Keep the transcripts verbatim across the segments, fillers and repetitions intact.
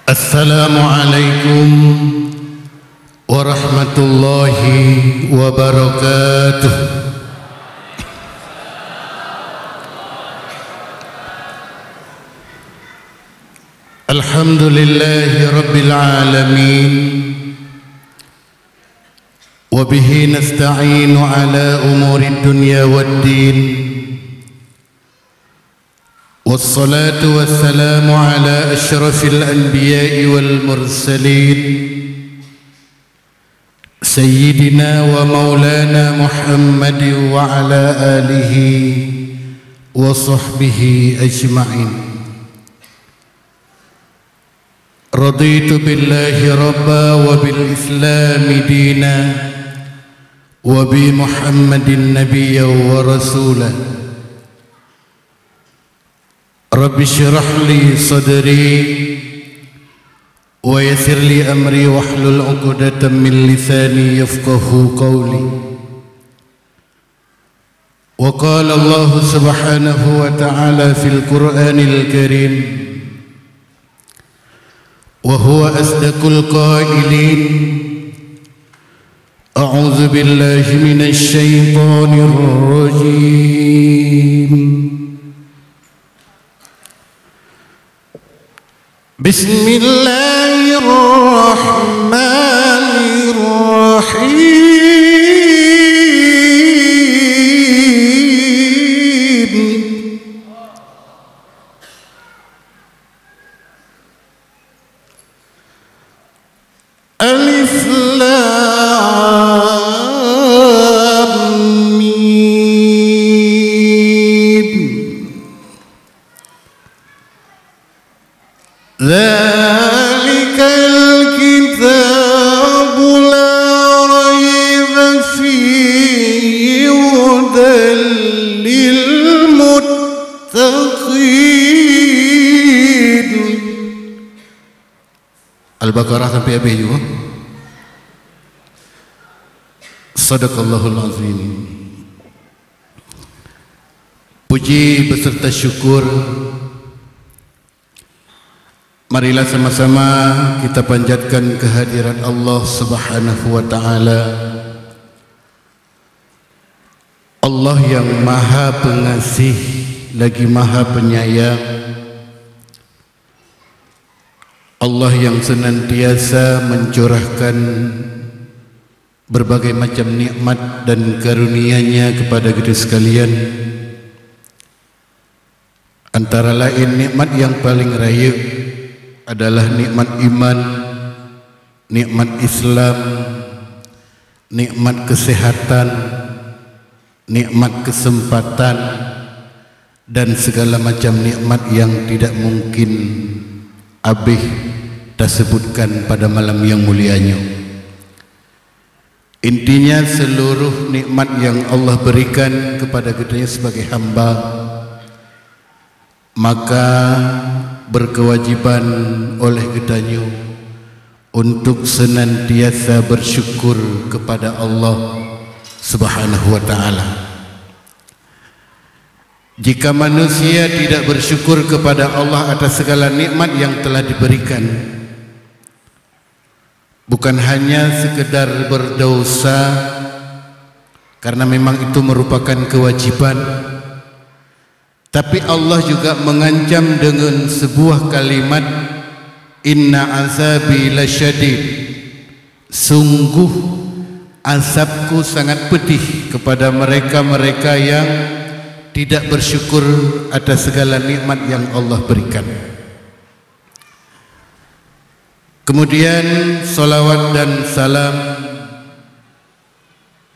Assalamualaikum warahmatullahi wabarakatuh. Alhamdulillahi rabbil alamin. Wa bihi nasta'inu ala umurid dunya wad din. Wassalatu wassalamu ala asyrafil anbiya'i wal mursalin, Sayyidina wa maulana Muhammadin wa ala alihi wa sahbihi ajma'in. Raditu billahi rabba wa bil islami dina wa bi Muhammadin nabiyya wa rasula. Rabbi syrah li sadri wa yassir li amri wahlul 'uqdatam min lisani yafqahu qawli. Wa qala Allahu subhanahu wa ta'ala fil Qur'anil Karim, wa huwa asdaqul qailin, a'udzu billahi minasy syaithanir rajim. Bismillahirrahmanirrahim. Alif Lam Mim. Dzalikal kitabu la raiba fihi hudal lil muttaqin. Al-Baqarah sampai habéh juga. Sadaqallahul azim. Puji beserta syukur marilah sama-sama kita panjatkan kehadirat Allah Subhanahu wa Ta'ala. Allah yang Maha Pengasih, lagi Maha Penyayang. Allah yang senantiasa mencurahkan berbagai macam nikmat dan karunia-Nya kepada kita sekalian. Antara lain, nikmat yang paling rayeuk adalah nikmat iman, nikmat Islam, nikmat kesehatan, nikmat kesempatan, dan segala macam nikmat yang tidak mungkin habéh tasebutkan pada malam yang mulia nyoe. Intinya, seluruh nikmat yang Allah berikan kepada geutanyoe sebagai hamba, maka berkewajiban oleh geutanyoe untuk senantiasa bersyukur kepada Allah Subhanahu wa Ta'ala. Jika manusia tidak bersyukur kepada Allah atas segala nikmat yang telah diberikan, bukan hanya sekedar berdosa, karena memang itu merupakan kewajiban, tapi Allah juga mengancam dengan sebuah kalimat, "Inna azabi lasyadid." Sungguh azab-Ku sangat pedih kepada mereka-mereka yang tidak bersyukur atas segala nikmat yang Allah berikan. Kemudian, salawat dan salam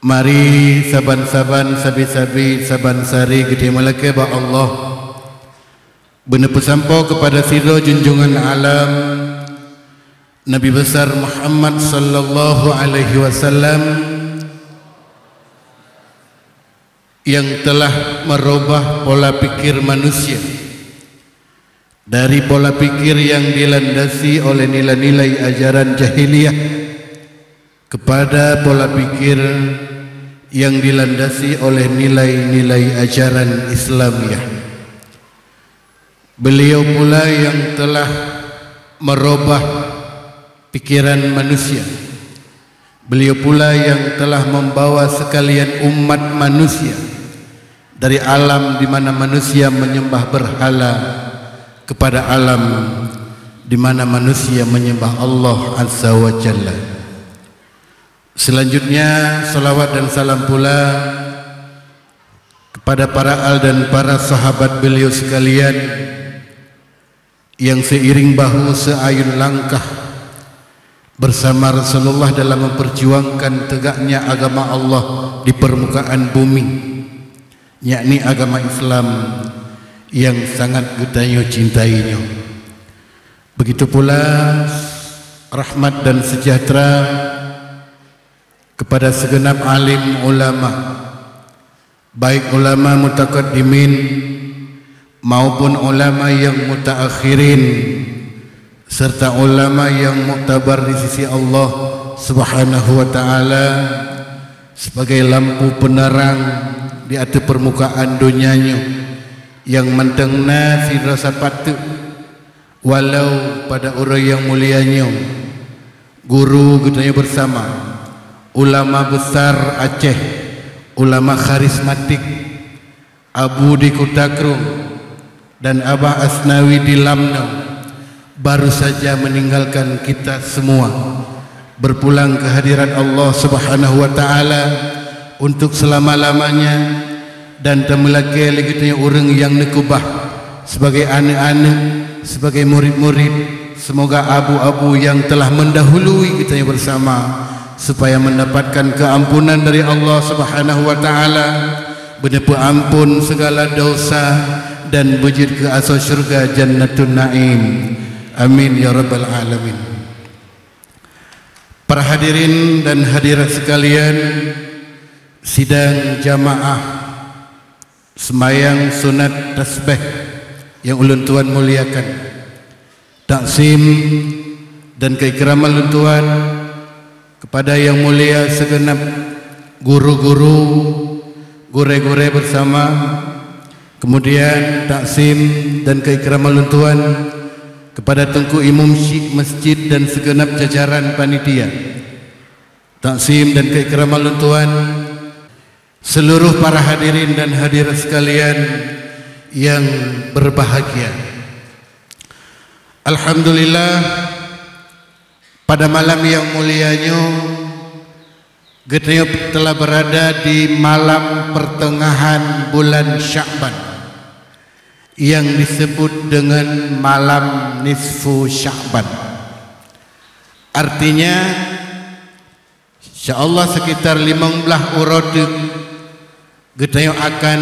mari saban-saban, sabe-sabe, saban sari geutanyoe meulakée bak Allah, beuneupeusampoe kepada sidroe junjungan alam, Nabi Besar Muhammad sallallahu alaihi wasallam, yang telah merubah pola pikir manusia dari pola pikir yang dilandasi oleh nilai-nilai ajaran jahiliyah kepada pola pikir yang dilandasi oleh nilai-nilai ajaran Islamiyah. Beliau pula yang telah merubah pikiran manusia. Beliau pula yang telah membawa sekalian umat manusia dari alam di mana manusia menyembah berhala kepada alam di mana manusia menyembah Allah Azza wa Jalla. Selanjutnya, salawat dan salam pula kepada para al dan para sahabat beliau sekalian, yang seiring bahu seayun langkah bersama Rasulullah dalam memperjuangkan tegaknya agama Allah di permukaan bumi, yakni agama Islam yang sangat geutanyoe cintai nyoe. Begitu pula rahmat dan sejahtera kepada segenap alim ulama, baik ulama mutakaddimin maupun ulama yang mutaakhirin, serta ulama yang muktabar di sisi Allah Subhanahu wa Ta'ala sebagai lampu penerang di atas permukaan donya nyoe, yang mantong na sidroe sapat teuk, walau pada uroe nyang mulia nyoe, guru geutanyoe bersama, ulama besar Aceh, ulama karismatik, Abu di Kuta Krueng, dan Abah Asnawi di Lamno, baru saja meninggalkan kita semua, berpulang ke hadirat Allah Subhanahu wa Ta'ala untuk selama-lamanya, dan tameulakée lé geutanyoe ureuëng nyang neukeubah sebagai aneuëk-aneuëk, sebagai murid-murid. Semoga abu-abu yang telah mendahului geutanyoe bersama supaya mendapatkan keampunan dari Allah Subhanahu wa Ta'ala, beuneupeue ampun segala dosa, dan beujeuet keu asoe syeuruga Jannatun Naim. Amin ya rabbal alamin. Para hadirin dan hadirat sekalian, sidang jamaah sembahyang sunat tasbih yang ulôn tuan muliakan, taksim dan keikraman lôn tuan kepada yang mulia segenap guru-guru, gurée-gurée bersama, kemudian taksim dan keikraman lôn tuan kepada Teungku Imum Syik Masjid dan segenap jajaran panitia. Taksim dan keikraman lôn tuan, seluruh para hadirin dan hadirat sekalian yang berbahagia. Alhamdulillah, pada malam yang mulia nyoe, geutanyoe telah berada di malam pertengahan bulan Sya'ban yang disebut dengan malam nisfu Sya'ban. Artinya, insya Allah sekitar limong blaih uroe teuk geutanyoe akan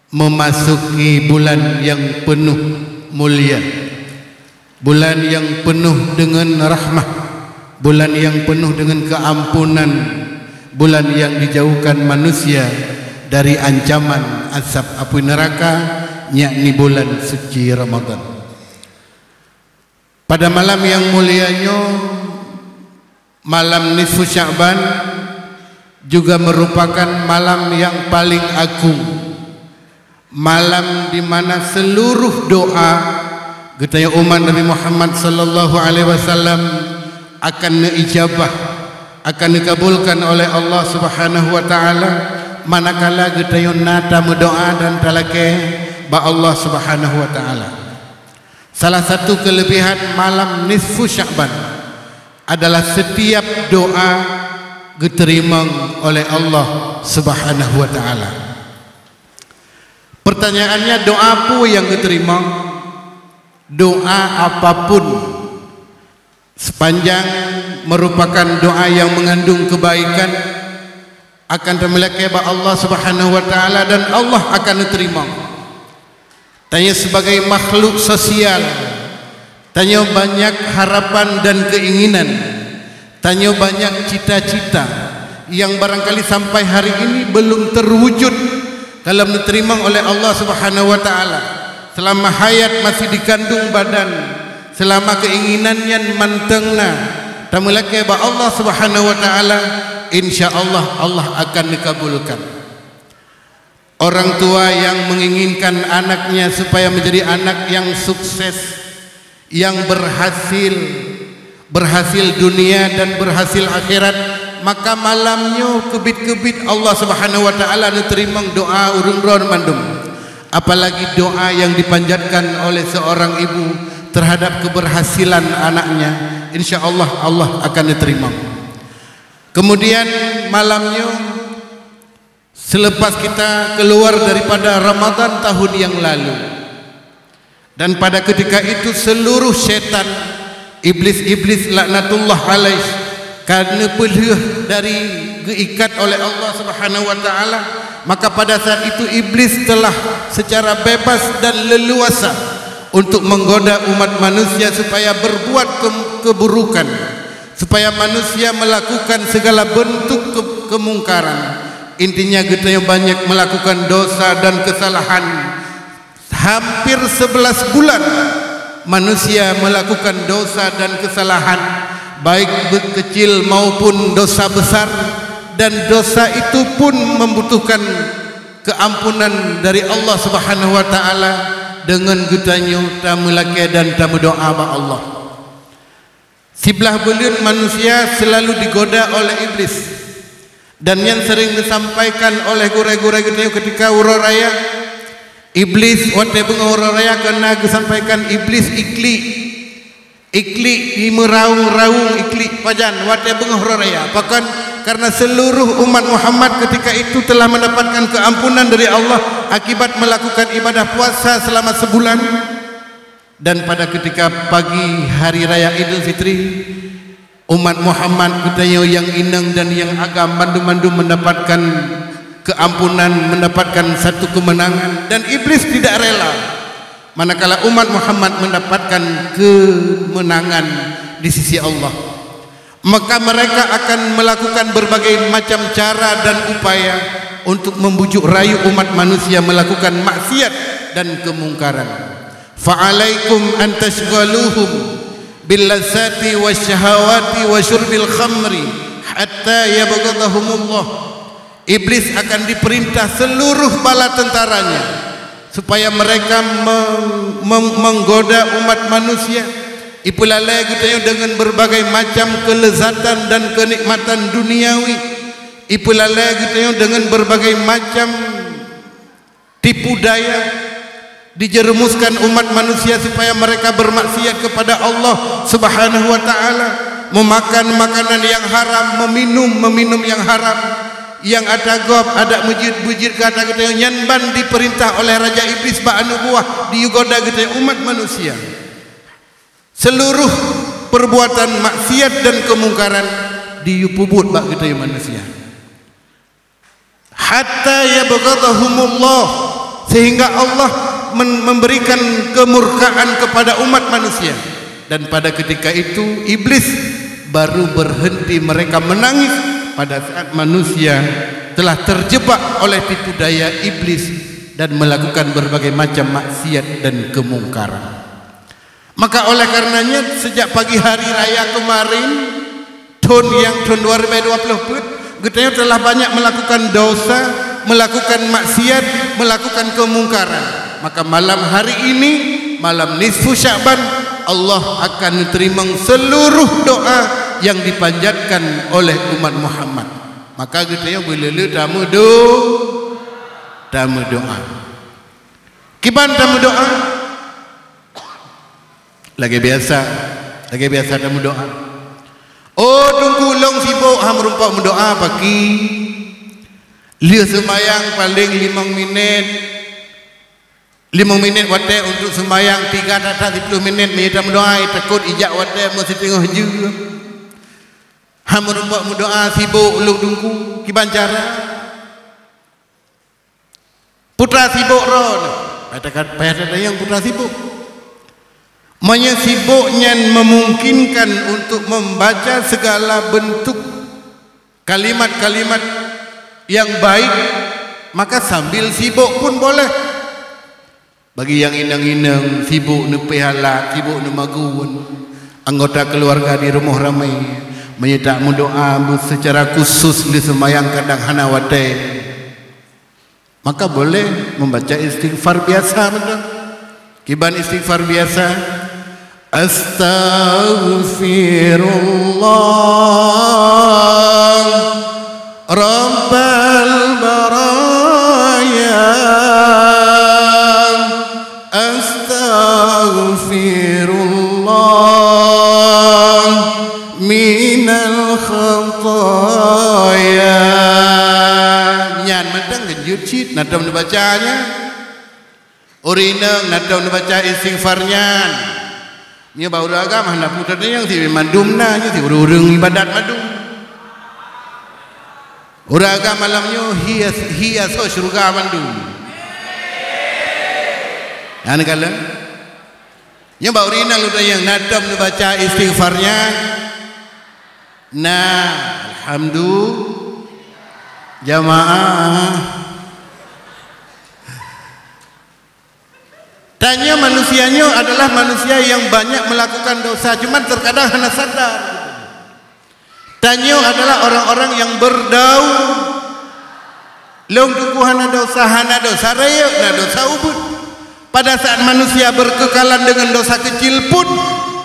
memasuki bulan yang penuh mulia, bulan yang penuh dengan rahmah, bulan yang penuh dengan keampunan, bulan yang dijauhkan manusia dari ancaman asap api neraka, yakni bulan suci Ramadan. Pada malam yang mulia nyoe, malam nisfu Sya'ban juga merupakan malam yang paling agung, malam di mana seluruh doa geutanyoe umat Nabi Muhammad sallallahu alaihi wasallam akan neuijabah, akan neukabulkan oleh Allah Subhanahu wa Ta'ala, manakala geutanyoe na tameudoa dan talakée bak Allah Subhanahu wa Ta'ala. Salah satu kelebihan malam nisfu Sya'ban adalah setiap doa geuteurimong oleh Allah Subhanahu wa Ta'ala. Pertanyaannya, doa peue nyang geuteurimong? Doa apapun, sepanjang merupakan doa yang mengandung kebaikan, akan tameulakée bak Allah Subhanahu wa Ta'ala dan Allah akan neuteurimong. Tanyoe sebagai makhluk sosial, tanyoe banyak harapan dan keinginan, tanyoe banyak cita-cita yang barangkali sampai hari ini belum terwujud dalam neuteurimong oleh Allah Subhanahu wa Ta'ala. Selama hayat masih dikandung badan, selama keinginan nyan mantong na, tameulakée bak Allah Subhanahu wa Ta'ala, insya Allah, Allah akan neukabulkan. Orang tua yang menginginkan anaknya supaya menjadi anak yang sukses, nyang berhasil, berhasil dunia dan berhasil akhirat, maka malam nyoe keubiet-keubiet Allah Subhanahu wa Taala neuteurimong doa ureuëng droe mandum. Apalagi doa yang dipanjatkan oleh seorang ibu terhadap keberhasilan anaknya, insya Allah, Allah akan neuteurimong. Kemudian malam nyoe, selepas kita keluar daripada Ramadan tahun yang lalu, dan pada ketika itu seluruh syaitan, iblis-iblis laknatullah alaih, ka neupeulheueh dari geuikat oleh Allah Subhanahu wa Taala, maka pada saat itu iblis telah secara bebas dan leluasa untuk menggoda umat manusia supaya berbuat ke- keburukan, supaya manusia melakukan segala bentuk ke- kemungkaran. Intinya, geutanyoe banyak melakukan dosa dan kesalahan. Hampir sebelas bulan manusia melakukan dosa dan kesalahan, baik be- kecil maupun dosa besar, dan dosa itu pun membutuhkan keampunan dari Allah Subhanahu wa Taala dengan geutanyoe tameulakée dan tameudoa bak Allah. Siblah buleuen manusia selalu digoda oleh iblis. Dan nyan sering disampaikan oleh gurée-gurée geutanyoe ketika uroe raya. Iblis watée beungoh uroe raya keunan geusampaikan iblis iklik. Iklik, imeuraung-raung iklik pajan watée beungoh uroe raya. Pakon? Karena seluruh umat Muhammad ketika itu telah mendapatkan keampunan dari Allah akibat melakukan ibadah puasa selama sebulan. Dan pada ketika pagi hari raya Idul Fitri, umat Muhammad geutanyoe nyang inong dan nyang agam bandum-bandum mendapatkan keampunan, mendapatkan satu kemenangan, dan iblis tidak rela manakala umat Muhammad mendapatkan kemenangan di sisi Allah. Maka mereka akan melakukan berbagai macam cara dan upaya untuk membujuk rayu umat manusia melakukan maksiat dan kemungkaran. Fa'alaikum an tashghaluhum bil lazati wasyahawati wa syurbil khamri hatta yabghadahumullah. Iblis akan diperintah seluruh bala tentaranya supaya mereka meng- meng- menggoda umat manusia. Ipeulalée geutanyoe deungon berbagai macam kelezatan dan kenikmatan duniawi. Ipeulalée geutanyoe deungon berbagai macam tipu daya, dijerumuskan umat manusia supaya mereka bermaksiat kepada Allah Subhanahu wa Taala, memakan makanan yang haram, meminum meminum yang haram, nyang ata gob, adat meujeuet-beujeuet keu ata geutanyoe, nyan ban diperintah oleh Raja Iblis bak aneuk buah, diyue goda geutanyoe umat manusia. Seluruh perbuatan maksiat dan kemungkaran diyue peubuet bak geutanyoe manusia. Hatta yabghadahumullah, sehingga Allah men- memberikan kemurkaan kepada umat manusia. Dan pada ketika itu iblis baru berhenti mereka menangis pada saat manusia telah terjebak oleh tipu daya iblis dan melakukan berbagai macam maksiat dan kemungkaran. Maka oleh karenanya, sejak pagi hari raya kemarin, thon nyang thon dua ribu dua puluh peuet, geutanyoe telah banyak melakukan dosa, melakukan maksiat, melakukan kemungkaran. Maka malam hari ini, malam nisfu Sya'ban, Allah akan menerima seluruh doa yang dipanjatkan oleh umat Muhammad. Maka geutanyoe beuleu-leu tameudo- tameudoa. Kiban tameudoa? Lagée biasa, lagée biasa tameudoa. Oh, Teungku, lôn sibok han meurumpok meudoa paki. Lheueh seumayang paleng limong minét. Limong minét watée untuk seumayang, tiga that-that siploh minét meunyoe tameudoa, takot ijak watée meusiteungoh jeuem. Han meurumpok meudoa, sibok ulôn Teungku, kiban cara? Putra sibok droeneuh. Payah takat-, payah tatanyong putra sibok. Meunyoe sibok nyan memungkinkan untuk membaca segala bentuk kalimat-kalimat yang baik, maka sambil sibok pun boleh. Bagi nyang inong-inong, sibok neupeuhala, sibok neumagun, anggota keluarga di rumoh ramé, meunyoe tak meudoa secara khusus di seumayang kadang hana watée, maka boleh membaca istighfar biasa mantong. Kiban istighfar biasa, Astaghfirullah Rabbal baraya. Astaghfirullah minal khataya. Nyan mantong geujeuet cit na tom neubaca nyan. Ureueng inong na tom neubaca istighfar nyan. Nyoe bak ureueng agam hana peue teudeungoe, si mandum na nyoe, si ureueng-ureueng ibadat mandum. Ureueng agam malam nyoe hias, hias syeuruga mandum. Nyan kalon. Nyoe bak ureueng inong lôn tanyong, na tom neubaca istighfar nyan? Na, alhamdulillah. Jamaah. Tanyoe manusia nyoe adalah manusia yang banyak melakukan dosa, cuman terkadang hana sadar. Tanyoe adalah orang-orang yang berdau-, lôn teungku hana dosa, hana dosa rayeuk, na dosa ubit. Pada saat manusia berkekalan dengan dosa kecil pun,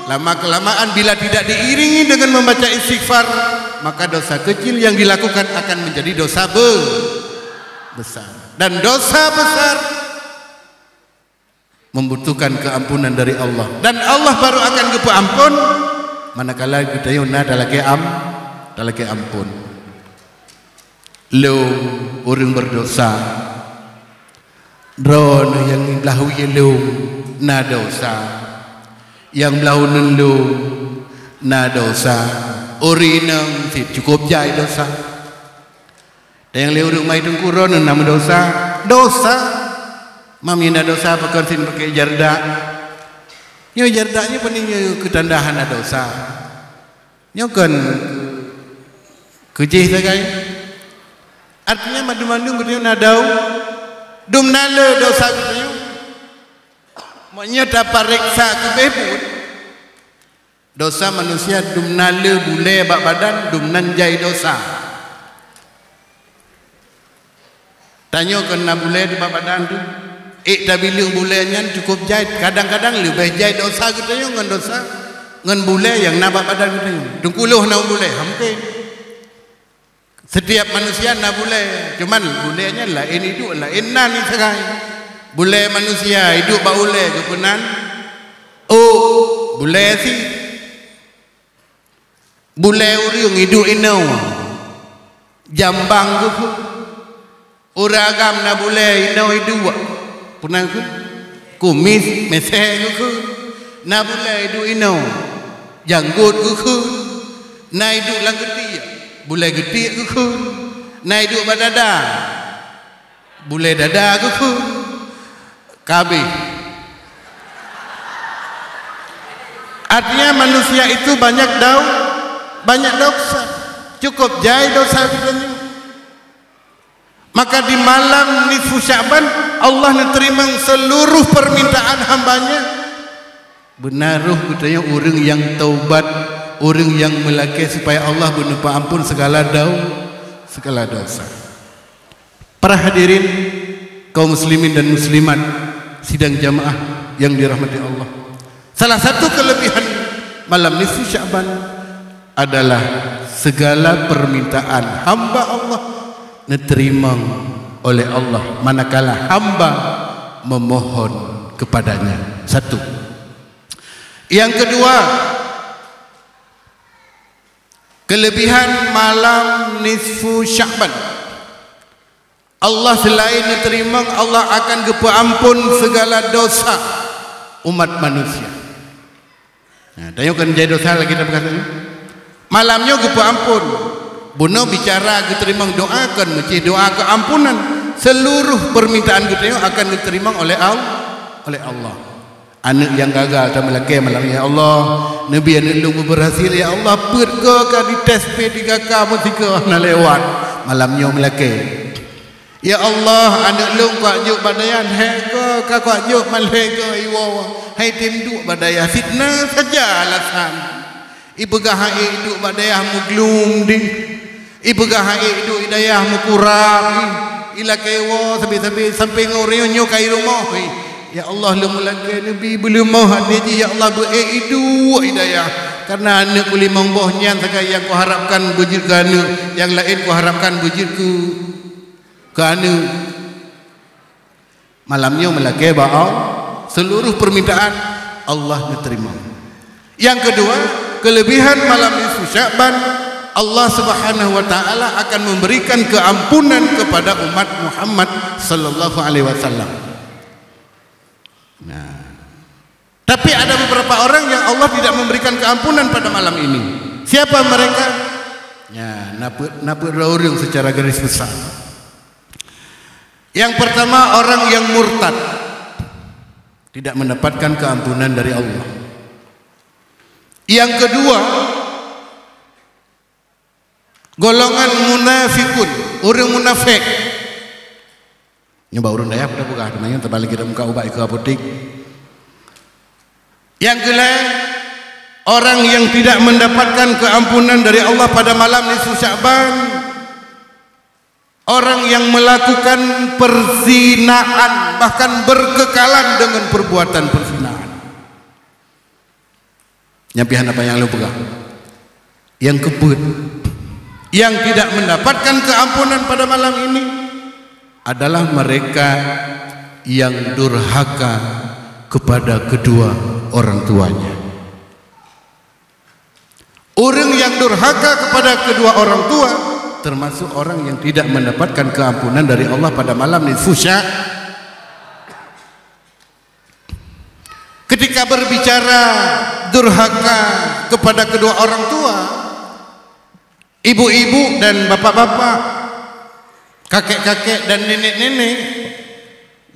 lama-kelamaan bila tidak diiringi dengan membaca istighfar, maka dosa kecil yang dilakukan akan menjadi dosa be-, besar. Dan dosa besar membutuhkan keampunan dari Allah. Dan Allah baru akan geupeuampon manakala geutanyoe na talakée am-, talakée ampon. Lôn ureueng berdosa. Droeneuh nyang blah wie lôn na dosa. Nyang blah uneuen lôn na dosa. Ureueng inong cit cukup jai dosa. Dan nyang lé ureueng mai teungku droeneuh na meudosa. Dosa. Mam na dosa pakon sin pakai jardak. Nyoe jardak nyoe peue nyoe keu tanda hana dosa. Nyoe kon keu jih sagai. Artinya mandum-mandum geutanyoe na dau, dum na le dosa geutanyoe. Meunyoe tapareksa keubeh buet, dosa manusia dum na le bulée bak badan, dum nan jai dosa. Tanyoe kon na bulée di bak badan teuh. Ék tabileueng bulée nyan cukup jai, kadang-kadang leubeh jai dosa geutanyoe ngon dosa, ngon bulée nyang na bak badan geutanyoe. Teungku lôn na bulée, ha mungken. Setiap manusia na bulée, cuman bulée nyan laén iduek, laén nan sagai. Bulée manusia iduek bak ulée geupeunan, oh, bulée si. Bulée ureueng iduek inoe, jambang geukheun. Ureueng agam na bulée inoe iduek, peue nan kheun? Kumis, misée geukheun. Na bulée iduek inoe, janggot geukheun. Na iduek lam geutiek, bulée geutiek geukheun. Na iduek bak dada, bulée dada geukheun. Ka abéh. Artinya manusia itu banyak dau-, banyak dosa. Cukup jai dosa geutanyoe. Maka di malam nisfu Sya'ban, Allah neuteurimong seluruh permintaan hamba-Nya. Beuna roh geutanyoe ureueng nyang taubat, ureueng nyang meulakée supaya Allah beuneupeuampon segala dau-, segala dosa. Para hadirin, kaum muslimin dan muslimat, sidang jamaah yang dirahmati Allah. Salah satu kelebihan malam nisfu Sya'ban adalah segala permintaan hamba Allah neuteurimong oleh Allah manakala hamba memohon kepada-Nya. Satu. Yang kedua, kelebihan malam nisfu Sya'ban. Allah selain neuteurimong, Allah akan geupeuampon segala dosa umat manusia. Nah, tanyoe kon jai dosa lagi dah beukata nyoe. Malam nyoe geupeuampon. Bunoe bicara geuteurimong doa kon meucih doa keuampunan. Seluruh permintaan geutanyoe akan geuteurimong oleh Al-, oleh Allah. Aneuk nyang gagal tameulakée malam, "Ya Allah, neubi aneuk lôn beuberhasil, ya Allah, peuet goe ka dites P tiga K meusikeue hana lewat." Malam nyoe meulakée, "Ya Allah, aneuk lôn kuak jok bak dayah lhée goe, ka kuak jok man lhée goe iwoe, hai tem duek bak dayah, fitnah saja alasan." Ipeugah hai iduek bak dayah meuglum dih. Ipeugah hai iduek dayah meukurab dih. Ilakée woe sabe-sabe sampoe ngon ureueng nyoe ka i rumoh dih. Ya Allah, lôn meulakée neubi beuleumoh até jih, ya Allah, beu ék iduek hidayah. Karena aneuk ku limong boh nyan sagai nyang kuharapkan beujeuet keu aneuk, nyang laén kuharapkan beujeuet keu, keu aneuk. Malam nyoe meulakée bak Allah, seluruh permintaan Allah neuteurimong. Yang kedua, kelebihan malam nisfu Sya'ban, Allah Subhanahu wa Ta'ala akan memberikan keampunan kepada umat Muhammad sallallahu alaihi wasallam. Nah, tapi ada beberapa orang yang Allah tidak memberikan keampunan pada malam ini. Siapa mereka? Ya, na peuet, na peuet dua ureuëng secara garis besar. Yang pertama, orang yang murtad, tidak mendapatkan keampunan dari Allah. Yang kedua, golongan munafikun, ureuëng munafék. Nyoe bak ureuëng dayah peugah, teuma nyoe teuma lagée muka ubat ikeue apotek. Yang keulhée, orang yang tidak mendapatkan keampunan dari Allah pada malam nisfu Sya'ban, orang yang melakukan perzinaan, bahkan berkekalan dengan perbuatan perzinaan. Nyan pih hana payah lôn peugah. Yang keupeuet, yang tidak mendapatkan keampunan pada malam ini adalah mereka yang durhaka kepada kedua orang tuanya. Ureuëng yang durhaka kepada kedua orang tua termasuk orang yang tidak mendapatkan keampunan dari Allah pada malam nisfu Sya-, Ketika berbicara durhaka kepada kedua orang tua, ibu-ibu dan bapak-bapak, kakek-kakek dan nenek-nenek,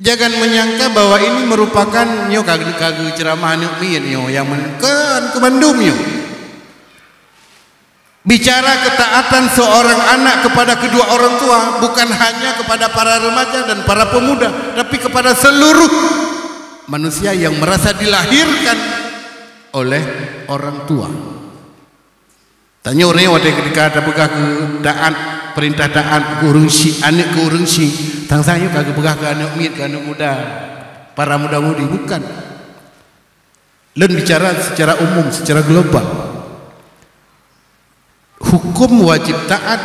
jangan menyangka bahwa ini merupakan nyoe ka geu-, ka geuceuramah aneuk miet nyoe nyang men-, kon keu bandum nyoe. Bicara ketaatan seorang anak kepada kedua orang tua bukan hanya kepada para remaja dan para pemuda, tapi kepada seluruh manusia yang merasa dilahirkan oleh orang tua. Tanyoe nyoe watée ketika tapeugah keu taát, perintah taát keu ureuëng syik, aneuk keu ureuëng syik, sang-sang nyoe ka geupeugah keu aneuk miet, keu aneuk muda, para muda-mudi, bukan. Lôn bicara secara umum, secara global. Hukum wajib taat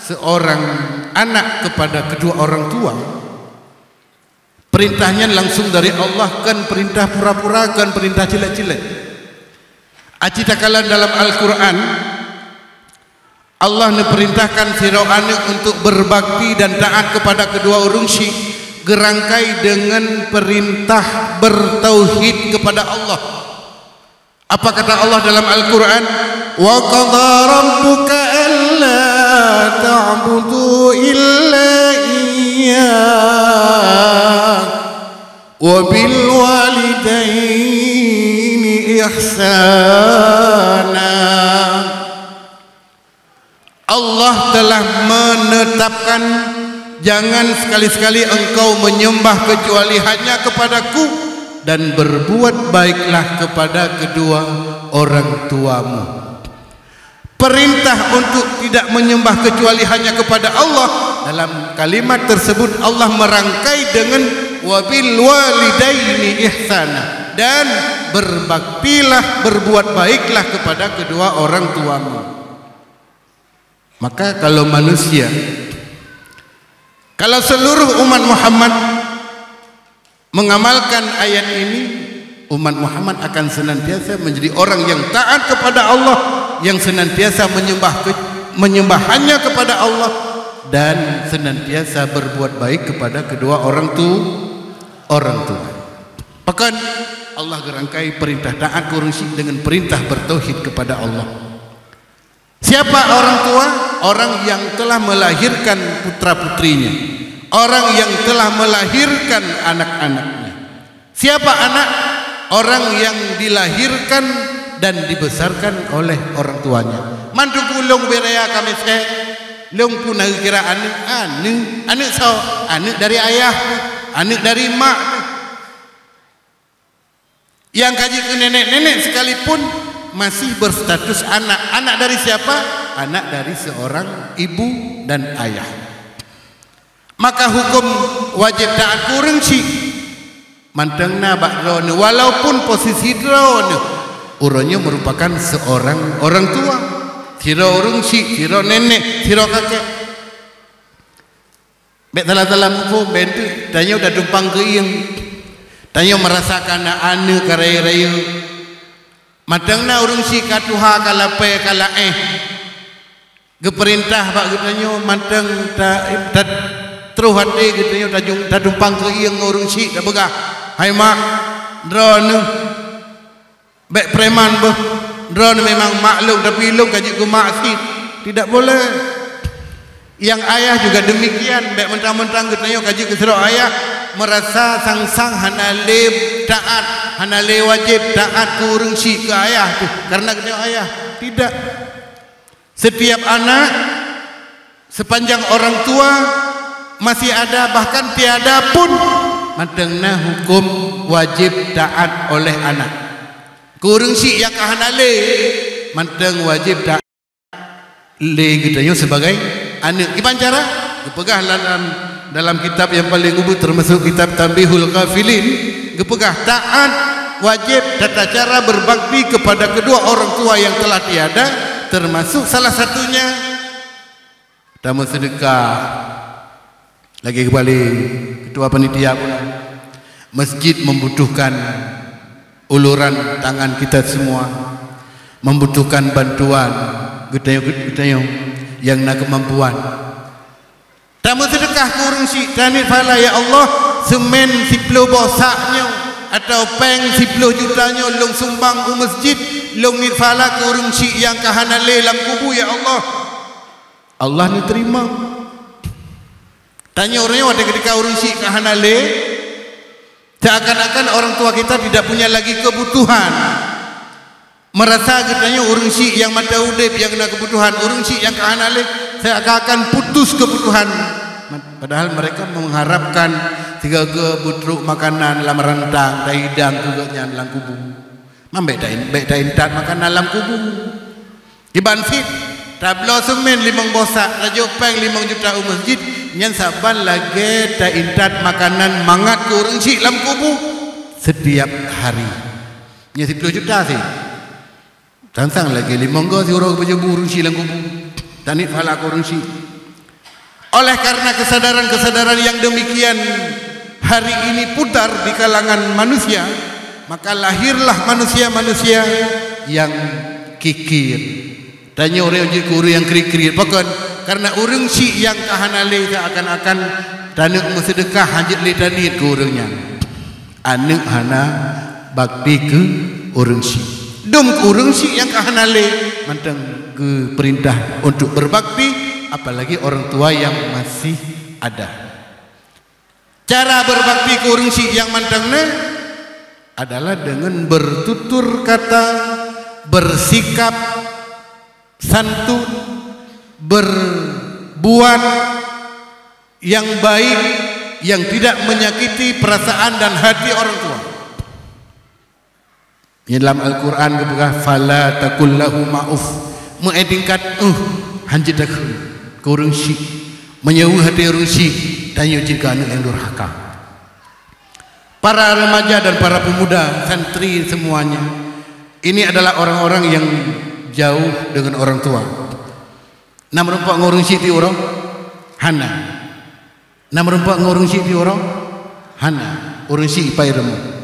seorang anak kepada kedua orang tua, perintah nyan langsung dari Allah, kon perintah pura-pura, kon perintah cilék-cilék. Aci takalon dalam Al-Quran, Allah neupeurintahkan sidroe aneuk untuk berbakti dan taat kepada kedua ureuëng syik, geurangkai deungon peurintah bertauhid kepada Allah. Apa kata Allah dalam Al-Quran? "Wa qadha rabbuka alla ta'budu illa iyyah, wa bil walidaini ihsana." Allah telah menetapkan, "Jangan sekali-sekali engkau menyembah kecuali hanya kepada-Ku, dan berbuat baiklah kepada kedua orang tuamu." Perintah untuk tidak menyembah kecuali hanya kepada Allah, dalam kalimat tersebut Allah merangkai dengan "wabil walidaini ihsana", dan berbaktilah, berbuat baiklah kepada kedua orang tuamu. Maka kalau manusia, kalau seluruh umat Muhammad mengamalkan ayat ini, umat Muhammad akan senantiasa menjadi orang yang taat kepada Allah, yang senantiasa menyembah ke-, menyembah hanya kepada Allah, dan senantiasa berbuat baik kepada kedua orang tu-, orang tua. Pakon Allah geurangkai perintah taat keu ureuëng syik dengan perintah bertauhid kepada Allah. Siapa orang tua? Orang yang telah melahirkan putra-putrinya, orang yang telah melahirkan anak-anaknya. Siapa anak? Orang yang dilahirkan dan dibesarkan oleh orang tuanya. Mandum ulôn bak raya ka meuseue, lôn pun na geukira aneuk, aneuk, aneuk soe? Aneuk dari ayah, aneuk dari mak. Nyang ka jeuet keu nenek-nenek sekalipun masih berstatus anak. Anak dari siapa? Anak dari seorang ibu dan ayah. Maka hukum wajib taat keu ureuëng syik Mantong na bak droeneuh, walaupun posisi droeneuh, uroe nyoe merupakan seorang orang tua. Sidroe ureuëng syik, sidroe nenek, sidroe kakek. Bék salah-salah muphom, bék tu, tanyoe tatumpang keuieng. Tanyoe meurasakan aneuk ka rayeuk-rayeuk. Mantong na ureuëng syik ka tuha, ka lapée, ka laéh. Geupeurintah bak geutanyoe mantong ta-, ta-, troh até geutanyoe tajung-, tatumpang keuieng ngon ureuëng syik tapeugah, "Hai mak, droeneuh bék preman boh. Droeneuh memang mak lôn, tapi lôn ka jeuet keu mak cit." Tidak boleh. Nyang ayah juga demikian, bék mentang-mentang geutanyoe ka jeuet keu sidroe ayah, meurasa sang-sang hana lé taát, hana lé wajéb taát keu ureuëng syik, keu ayah tu, karena geutanyoe ayah. Tidak. Setiap anak, sepanjang orang tua masih ada, bahkan tiada pun, mantong na huköm wajéb taát oleh anak. Keu ureuëng syik nyang ka hana lé, mantong wajéb taát lé geutanyoe sebagai aneuk. Kiban cara? Geupeugah dalam, dalam kitab nyang paleng ubit, termasuk kitab Tanbihul Ghafilin, geupeugah taát wajéb, tata cara berbakti kepada kedua orang tua yang telah tiada, termasuk salah satunya tameuseudeukah. Lagée geubalée ketua panitia pula, masjid membutuhkan uluran tangan kita semua, membutuhkan bantuan geutanyoe-geutanyoe nyang na keumampuan. Tameuseudeukah keu ureuëng syik, taniet pahala, "Ya Allah, seumén siploh boh sak nyoe, atawa péng siploh juta nyoe lôn sumbang u masjid, lôn niet pahala keu ureuëng syik nyang ka hana lé lam kubu, ya Allah." Allah neuteurimong. Tanyoe uroe nyoe watée ketika ureuëng syik ka hana lé, seakan-akan orang tua kita tidak punya lagi kebutuhan. Meurasa geutanyoe ureuëng syik nyang mantong udeb nyang na kebutuhan, ureuëng syik nyang ka hana lé seakan-akan putus kebutuhan. Padahal mereka mengharapkan sigoe-goe beutrok makanan lam rantang, tahidang keu gobnyan lam kubu. Man bék ta-, bék taintat makanan lam kubu. Kiban cit, tabloe seumén limong boh sak, tajok péng limong juta u masjid, nyan saban lagée taintat makanan mangat keu ureuëng syik lam kubu setiap hari. Nyan siploh juta cit. Sang-sang lagée limong goe siuroe geupeujeubu ureuëng syik lam kubu. Taniet pahala keu ureuëng syik. Oleh karena kesadaran-kesadaran yang demikian hari ini pudar di kalangan manusia, maka lahirlah manusia-manusia yang kikir. Tanyoe ureuëng jeuet keu ureuëng nyang kriet-kriet. Pakon? Karena ureuëng syik nyang ka hana lé seakan-akan taneuk meuseudeukah hana jeuet lé taniet keu ureuëng nyan. Aneuk hana bakti keu ureuëng syik. Dum keu ureuëng syik nyang ka hana lé, mantong geupeurintah untuk berbakti, apalagi orang tua yang masih ada. Cara berbakti keu ureuëng syik nyang mantong nyoe adalah dengan bertutur kata, bersikap santun, berbuat yang baik, yang tidak menyakiti perasaan dan hati orang tua. Di dalam Al-Quran geupeugah, "Fala taqul lahuma uff." Meu'éh tingkat, uh, hanjeuet takheun keu ureuëng syik. Meunyoe weueh até ureuëng syik, tanyoe jeuet keu aneuk nyang durhaka. Para remaja dan para pemuda, santri semuanya, ini adalah orang-orang yang jauh dengan orang tua. Na meurumpok ngon ureuëng syik tiep uroe? Hana. Na meurumpok ngon ureuëng syik tiep uroe? Hana. Ureuëng syik ipai rumoh.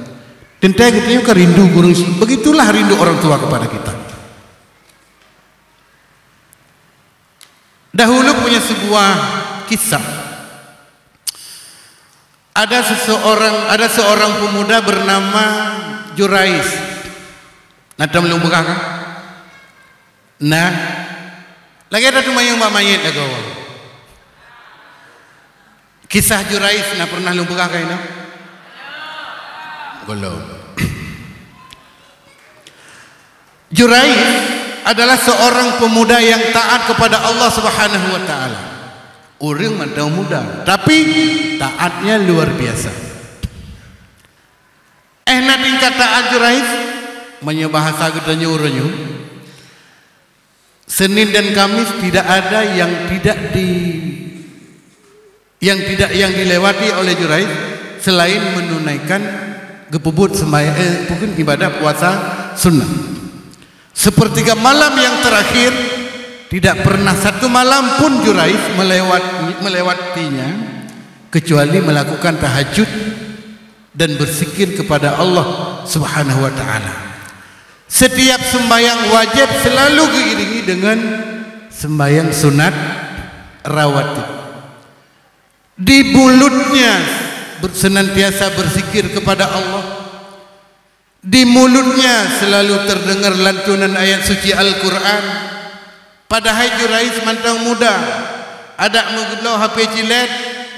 Teuntée geutanyoe ka rindu keu ureuëng syik. Begitulah rindu orang tua kepada kita. Dahulu punya sebuah kisah. Ada seseorang, ada seorang pemuda bernama Jurais. Na tom lôn peugah kan? Nah, lagée that teumanyong bak manyét lagoe. Kisah Jurais na pernah lôn peugah kah inoe? Gohlom. Jurais adalah seorang pemuda yang taat kepada Allah Subhanahu wa Ta'ala. Ureuëng mantong muda, tapi taatnya luar biasa. Eh, na tingkat taat Jurais, meunyoe bahasa geutanyoe uroe nyoe, Senin dan Kamis tidak ada yang tidak di-, yang tidak, yang dilewati oleh Jurais selain menunaikan Geupeubuet seumbahyang, eh, bukan ibadah puasa sunnah. Sepertiga malam yang terakhir, tidak pernah satu malam pun Jurais melewat-, melewatinya, kecuali melakukan tahajud dan berzikir kepada Allah Subhanahu wa Ta'ala. Setiap sembahyang wajib selalu diiringi dengan sembahyang sunat rawatib. Di mulutnya ber-, senantiasa berzikir kepada Allah. Di mulutnya selalu terdengar lantunan ayat suci Al-Quran. Padahai Jurais mantong muda. Adak meubloe H P cilet,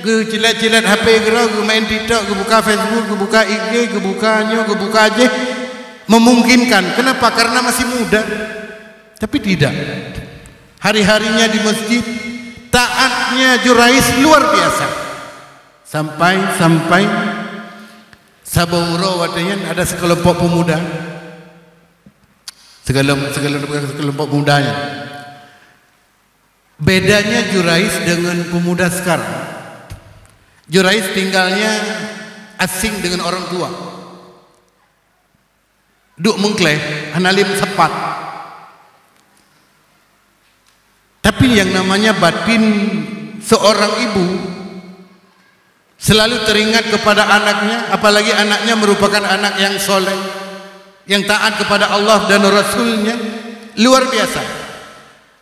geucilet-cilet H P keudroe, geumain TikTok, geubuka Facebook, geubuka I G, geubuka nyoe, geubuka jéh. Memungkinkan. Kenapa? Karena masih muda. Tapi tidak. Hari-harinya di masjid, taatnya Jurais luar biasa. Sampai, sampai saboh uroe watée nyan ada sekelompok pemuda. Sekelom-, sekelom-, sekelompok pemuda nyan. Bedanya Jurais dengan pemuda sekarang. Jurais tinggalnya asing dengan orang tua. Duek meungkléh, hana lé meusapat. Tapi yang namanya batin seorang ibu selalu teringat kepada anaknya, apalagi anaknya merupakan anak yang soleh, yang taat kepada Allah dan Rasul-Nya, luar biasa.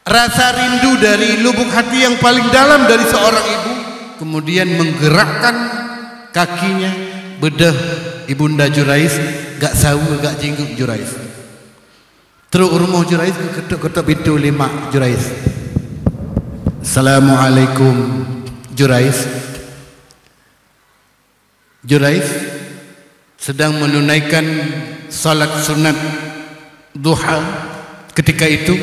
Rasa rindu dari lubuk hati yang paling dalam dari seorang ibu, kemudian menggerakkan kakinya, beudôh Ibunda Jurais, gak saweue, gak jinggeuek Jurais. Trok u rumoh Jurais, geuketok-ketok pintoe lé mak Jurais. "Assalamualaikum, Jurais." Jurais sedang menunaikan salat sunat duha ketika itu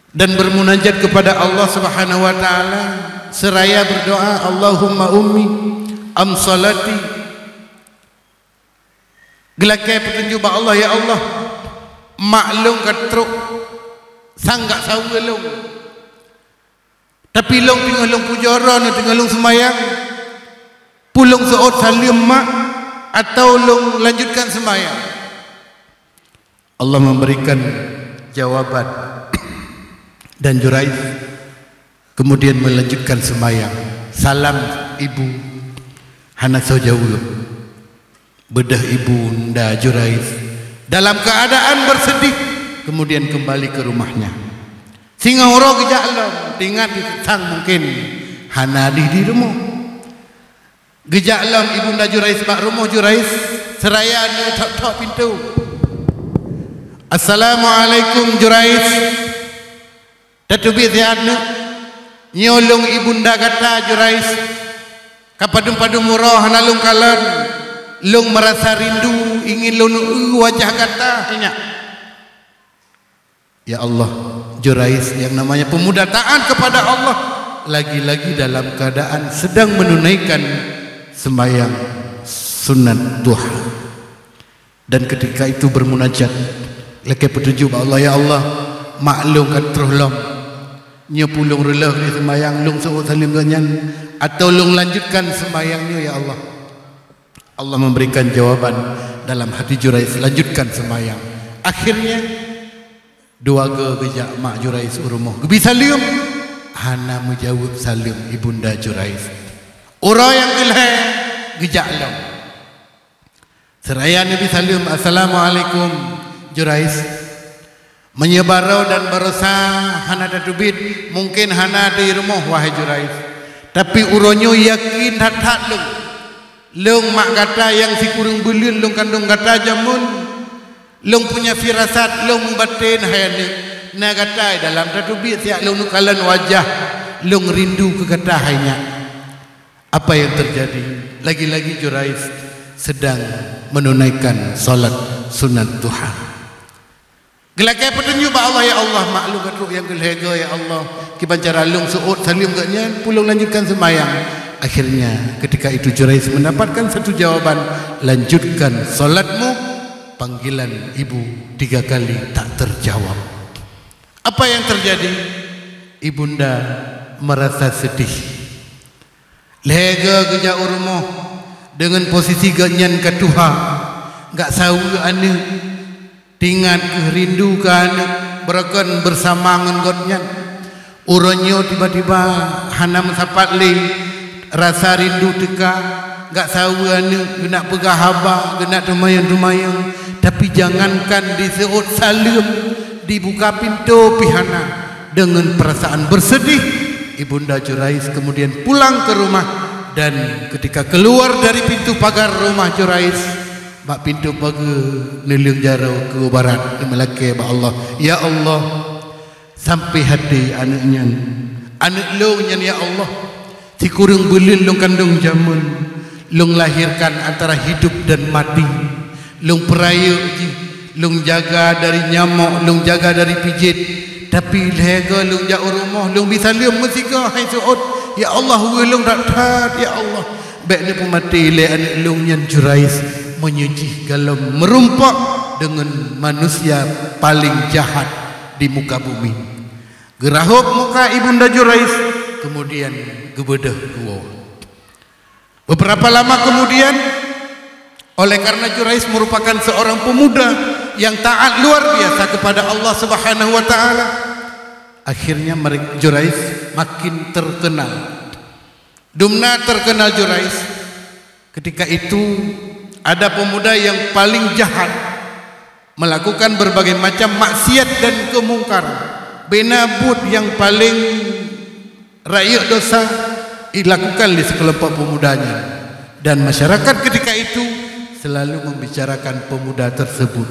dan bermunajat kepada Allah Subhanahu wa Ta'ala seraya berdoa, "Allahumma ummi am salati." Geulakée peutunjuk bak Allah, "Ya Allah, mak lôn ka trok, sang gak saweue lôn." Tapi lôn teungoh lôn pujoe Droeneuh teungoh lôn seumayang, peue lôn seuôt saleuem mak atawa lôn lanjutkan seumayang? Allah memberikan jawaban dan Jurais kemudian melanjutkan seumayang. Salam ibu hana soe jaweueb. Beudôh Ibunda Jurais dalam keadaan bersedih, kemudian kembali ke rumahnya. Singoh uroe geujak lom, teuingat sang mungken hana di, di rumoh. Geujak lom Ibunda Jurais bak rumoh Jurais, seraya neuthok-thok pintoe. "Assalamualaikum, Jurais." "Tateubiet siat, Neuk." "Nyoe lôn ibunda gata, Jurais. Ka padum-padum uroe hana lôn kalon. Lôn meurasa rindu, ingin lôn eu wajah gata." Ingat. Ya Allah, Jurais yang namanya pemuda taat kepada Allah, lagi-lagi dalam keadaan sedang menunaikan sembahyang sunat duha. Dan ketika itu bermunajat, lakée peutunjuk bak Allah, "Ya Allah, mak lôn ka troh lom. Nyoe peue lôn reuloh di seumayang, lôn seuôt saleuem geuh nyan, atawa lôn lanjutkan seumayang nyoe, ya Allah?" Allah memberikan jawaban dalam hati Jurais, "Lanjutkan seumayang." Akhirnya, dua go geujak mak Jurais u rumoh. Geubi saleuem, hana meujaweueb saleuem Ibunda Jurais. Uroe nyang keulhée geujak lom. Seraya neubi saleuem, "Assalamualaikum, Jurais. Meunyoe baroe dan baroesa hana tateubiet, mungken hana di rumoh, wahai Jurais. Tapi uroe nyoe yakin that-that lôn. Lôn mak gata nyang sikureueng buleuen lôn kandong gata jameun. Lôn punya firasat, lôn meubaten hai aneuk. Na gata dalam tateubiet siat lôn neukalon wajah, lôn rindu keu gata hai nyak." Apa yang terjadi? Lagi-lagi Jurais sedang menunaikan salat sunat duha. Geulakée peutunjuk bak Allah, "Ya Allah, mak lôn ka trok nyang keulhée go, ya Allah. Kiban cara lôn seuôt saleuem geuh nyan, peue lôn lanjutkan seumayang." Akhirnya, ketika itu Jurais mendapatkan satu jawaban, "Lanjutkan salatmu, panggilan ibu tiga kali tak terjawab." Apa yang terjadi? Ibunda merasa sedih. Lhée go geujak u rumoh, Deungon posisi gobnyan ka tuha, gak saweue aneuëk, teuingat kheueh rindu keu aneuëk beureukan beusama ngon gobnyan. Uroe nyoe tiba-tiba hana meusapat lé, rasa rindu teuka, gak saweue aneuëk, geunak peugah haba, geunak teumayong-teumayong, tapi jangankan diseuôt saleuem, dibuka pintoe pih hana. Deungon peurasaan beuseudeh, Ibunda Jurais keumudian pulang keu rumoh, dan keutika keuluar dari pintoe pagar rumoh Jurais, bak pintoe pageue neuleueng jaroe keu barat, neumeulakée bak Allah, "Ya Allah, sampai haté aneuëk nyan, aneuëk lôn nyan, ya Allah. Sikureueng buleuen lôn kandong jameun, lôn lahirkan antara hidup dan mati. Lôn peurayeuk jih, lôn jaga dari nyamok, lôn jaga dari pijet. Tapi lhée goe lôn jak u rumoh, lôn bi saleuem meusigoe hai seuôt. Ya Allah, weueh lôn that-that, ya Allah. Bék neupeumaté lé aneuëk lôn nyan Jurais, meunyoe jih gohlom meurumpok deungon manusia paleng jahat di muka bumi." Geurahôb muka Ibunda Jurais, keumudian geubeudôh geuwoe. Beberapa lama kemudian, oleh karena Jurais merupakan seorang pemuda yang taat luar biasa kepada Allah Subhanahu wa Ta'ala, akhirnya mereka, Jurais makin terkenal. Dumna terkenal Jurais. Ketika itu, ada pemuda yang paling jahat, melakukan berbagai macam maksiat dan kemungkaran. Bena buet nyang paleng rayeuk desya dilakukan lé sikeulompok pemuda nyan. Dan masyarakat ketika itu selalu membicarakan pemuda tersebut,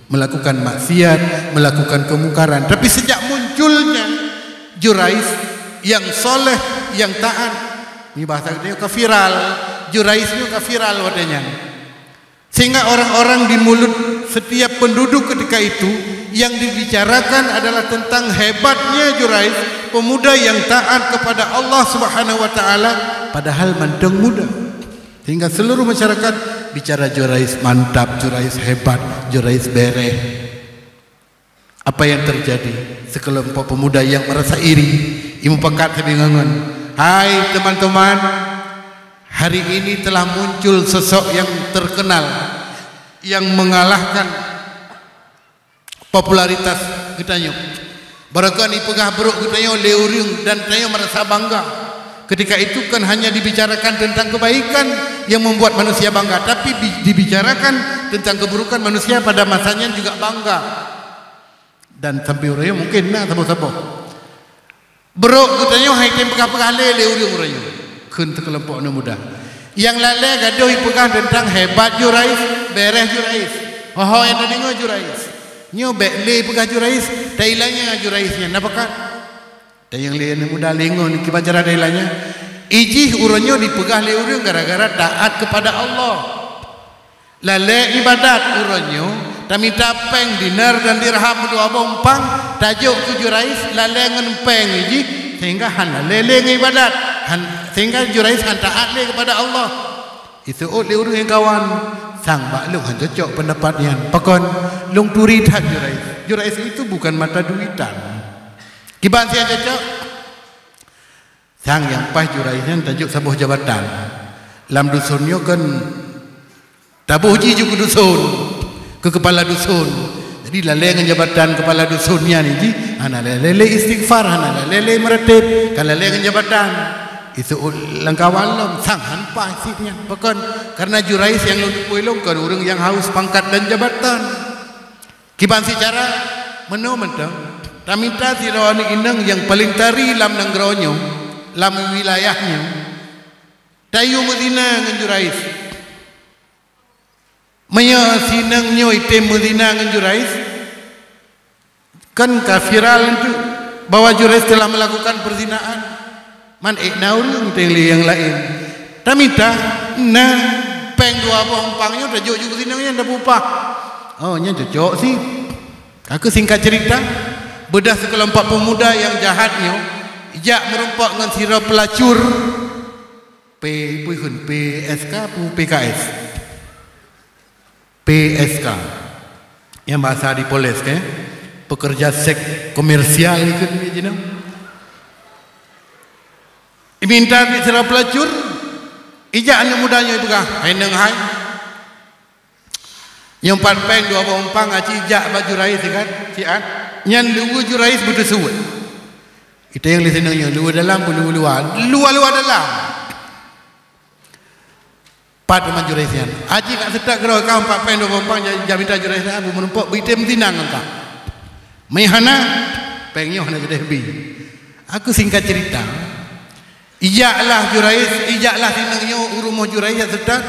melakukan maksiat, melakukan kemungkaran. Tapi sejak munculnya Jurais yang soleh, yang taat, nyoe bahasa geutanyoe ka viral, Jurais nyoe ka viral watée nyan. Sehingga orang-orang di mulut setiap penduduk ketika itu yang dibicarakan adalah tentang hebatnya Jurais, pemuda yang taat kepada Allah Subhanahu wa Ta'ala, padahal mantong muda. Sehingga seluruh masyarakat bicara Jurais mantap, Jurais hebat, Jurais bereh. Apa yang terjadi? Sekelompok pemuda yang merasa iri, imupakat sabe ngon, "Hai teman-teman, hari ini telah muncul sosok yang terkenal, yang mengalahkan popularitas geutanyoe. Barokon ipeugah brok geutanyoe lé ureuëng dan tanyoe merasa bangga." Ketika itu kan hanya dibicarakan tentang kebaikan yang membuat manusia bangga, tapi bi-, dibicarakan tentang keburukan, manusia pada masanya juga bangga. Dan sampai uroe nyoe mungkin na saboh-saboh. Brok geutanyoe hai tem peugah-peugah lé, lé ureuëng uroe nyoe. Kheun teukelompok aneuk muda. Nyang lalé gadôh ipeugah teuntang hebat Jurais, bereh Jurais. Ho-ho nyang tadeungoe Jurais. Nyoe bék lé peugah Jurais, tailanya Jurais nyan na pakat. Dan nyang lé aneuk muda lé ngon kiban cara tailanya. Ijih uroe nyoe dipeugah lé ureuëng gara-gara taat kepada Allah. Lalé ibadat uroe nyoe, tamita péng dinar dan dirham dua boh umpang, tajok keu Jurais lalé ngon péng jih, sehingga hana lé lé ngon ibadat, han, sehingga Jurais han taat lé kepada Allah. Iseuôt lé ureuëng nyang kawan, sang bak lôn han cocok pendapat nyan. Pakon, lôn turi that Jurais. Jurais itu bukan mata duitan. Kiban si han cocok? Sang nyang paih Jurais nyan tajok saboh jabatan. Lam dusun nyoe kan taboh jih ju keu dusun, keu kepala dusun. Jadi lalé ngon jabatan kepala dusun nyan jih, hana lalé lé istighfar, hana lalé lé meuratéb, ka lalé ngon jabatan. Iseuôt lam kawan lom, sang han paih sit nyan. Pakon, karena Jurais nyang lôn tupui lôn kon ureuëng nyang haus pangkat dan jabatan. Kiban si cara, meunoe mantong, tamita sidroe aneuk inong nyang paleng tari lam nanggroe nyoe, lam wilayah nyoe, tayue meuzina ngon Jurais. Meunyoe si inong nyoe item meuzina ngon Jurais, kan ka viral enteuk bahwa Jurais telah melakukan perzinaan. Man ék na ureuëng teueng lé nyang laén. Tamita, na, péng dua boh umpang nyoe tajok ju keu si inong nyan tapeupah. Oh, nyan cocok sit. Ka keuh singkat cerita, beudah sikeulompok peumuda nyang jahat nyoe jak meurumpok ngon sidroe peulacur P, peue kheun, P S K peue P K S? P S K. Nyang bahasa di Polres, kan? Pekerja seks komersial ikut ni jinoe. Iminta di sidroe peulacur, Ijak aneuk muda nyoe peugah, "Hai neung hai, nyoe pat péng dua boh umpang aci jak bak Jurais siat, siat." Nyan luweue Jurais beuteusuet. Itanyong lé si neung nyoe, luweue dalam peue luweue luwa? Luwa-luwa dalam. Pat teuma Jurais nyan. Aci ka seutôt keudroe ka empat péng dua boh umpang, ja-, jak mita Jurais nyan, bu meurumpok, beuitem tinang angka. Meuhana, péng nyoe hana keudeh bi. Aku singkat cerita, ijaklah Jurais, ijaklah si neung nyoe u rumoh Jurais jak seutôt.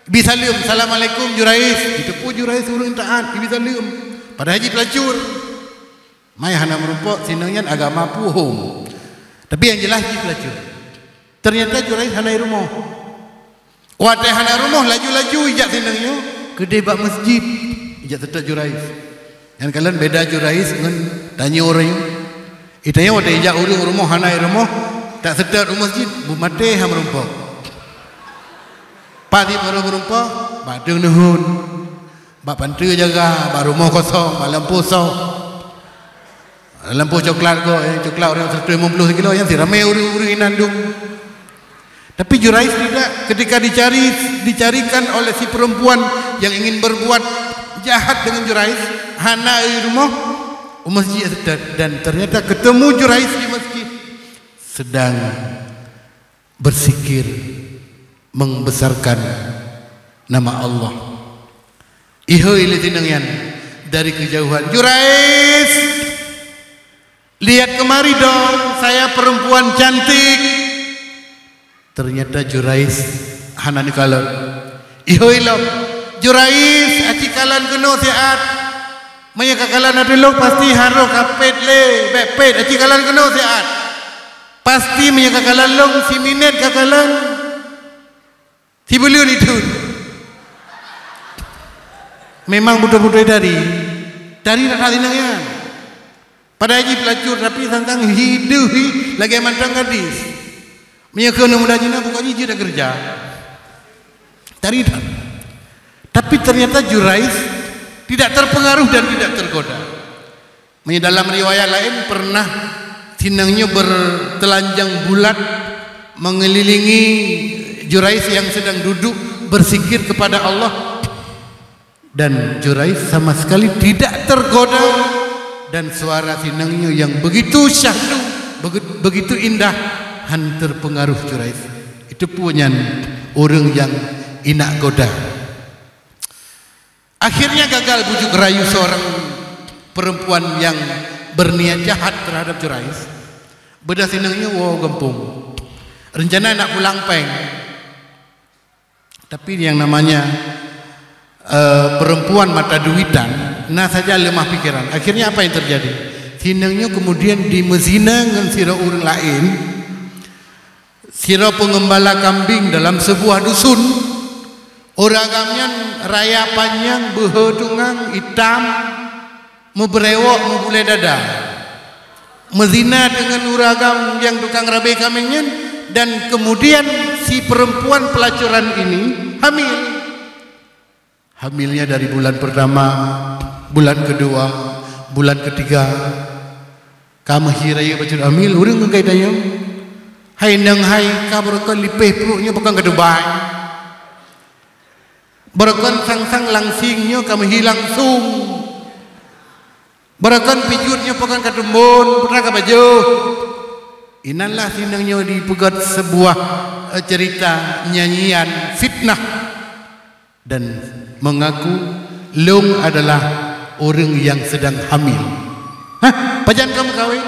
Ibi saleuem, "Assalamualaikum, Jurais." Jiteupeue Jurais ureuëng taat, ibi saleuem. Padahai jih peulacur. Mai hana meurumpok, si neung nyan agama puhom. Tapi nyang jeulaih jih peulacur. Teunyata Jurais hana i rumoh. Watée hana rumoh, laju-laju ijak si neung nyoe keudeh bak meuseujid, ijak seutôt Jurais. Nyan kalon beda Jurais ngon tanyoe uroe nyoe. Itanyoe watée ijak ureuëng u rumoh hana i rumoh, tak seutôt u meuseujid, beumaté hana meurumpok. Pat jih baru meurumpok, bak deueng neuhon. Bak panteue jaga, bak rumoh kosong, bak lampôh soh. Lampôh coklat goe, eh, coklat ureuëng seratus lima puluh kilo, nyan si ramé ureuëng-ureuëng inan dum. Tapi Jurais tidak, ketika dicari, dicarikan oleh si perempuan yang ingin berbuat jahat dengan Jurais, hana i rumoh, u meuseujid seutôt, dan ternyata ketemu Jurais di meuseujid sedang bersikir, membesarkan nama Allah. Ihôi lé si neung nyan dari kejauhan, "Jurais, lihat kemari dong, saya perempuan cantik." Ternyata Jurais hana neukalon. Ihôi lom, "Jurais, aci kalon keunoe siat. Meunyoe ka kalon ateueh lôn, pasti harôh ka pét lé, bék pét, aci kalon keunoe siat. Pasti meunyoe ka kalon lôn, siminét ka kalon." Sibuleuen itu. Memang beutôi-beutôi tari. Tari rasa si neung nyan. Padahai jih peulacur, tapi sang-sang hideue hi lagée mantong gadis. Meunyoe keu aneuk muda jih na, pokok jih jeuet keureuja. Tari that. Tapi ternyata Jurais tidak terpengaruh dan tidak tergoda. Meunyoe dalam riwayat laén, pernah si neung nyoe bertelanjang bulat mengelilingi Jurais yang sedang duduk berzikir kepada Allah. Dan Jurais sama sekali tidak tergoda, dan suara si neung nyoe yang begitu syahdu, begi-, begitu indah, han terpengaruh Jurais. Itu pun nyan ureuëng nyang inak goda. Akhirnya gagal bujuk rayu seorang perempuan yang berniat jahat terhadap Jurais. Beudah si neung nyoe woe gampông. Rencana nak pulang péng. Tapi yang namanya, eh, perempuan mata duitan, na saja lemah pikiran. Akhirnya apa yang terjadi? Si neung nyoe kemudian dimeuzina ngon sidroe ureuëng laén, sidroe peungeumbala kambing dalam sebuah dusun. Ureuëng agam nyan raya panyang, beuhe tungang, itam, meubeurewok, meubulée dada. Meuzina deungon ureuëng agam nyang tukang rabe kambing nyan, dan kemudian si perempuan pelacuran ini hamil. Hamilnya dari bulan pertama, bulan kedua, bulan ketiga. Ka meuhi rayeuk bacut hamil, ureuëng ngon kai tanyong, "Hai neung hai, ka beureukan lipéh pruet nyoe pakon ka tubai? Beureukan sang-sang langsing nyoe ka meuhi langsung? Beureukan pijuet nyoe pakon ka teumbon, putra ka bajoh?" Inanlah si neung nyoe dipeugét sebuah, eh, cerita nyanyian fitnah dan mengaku, "Lôn adalah ureuëng nyang sedang hamil." "Hah? Pajan kamoe kawin?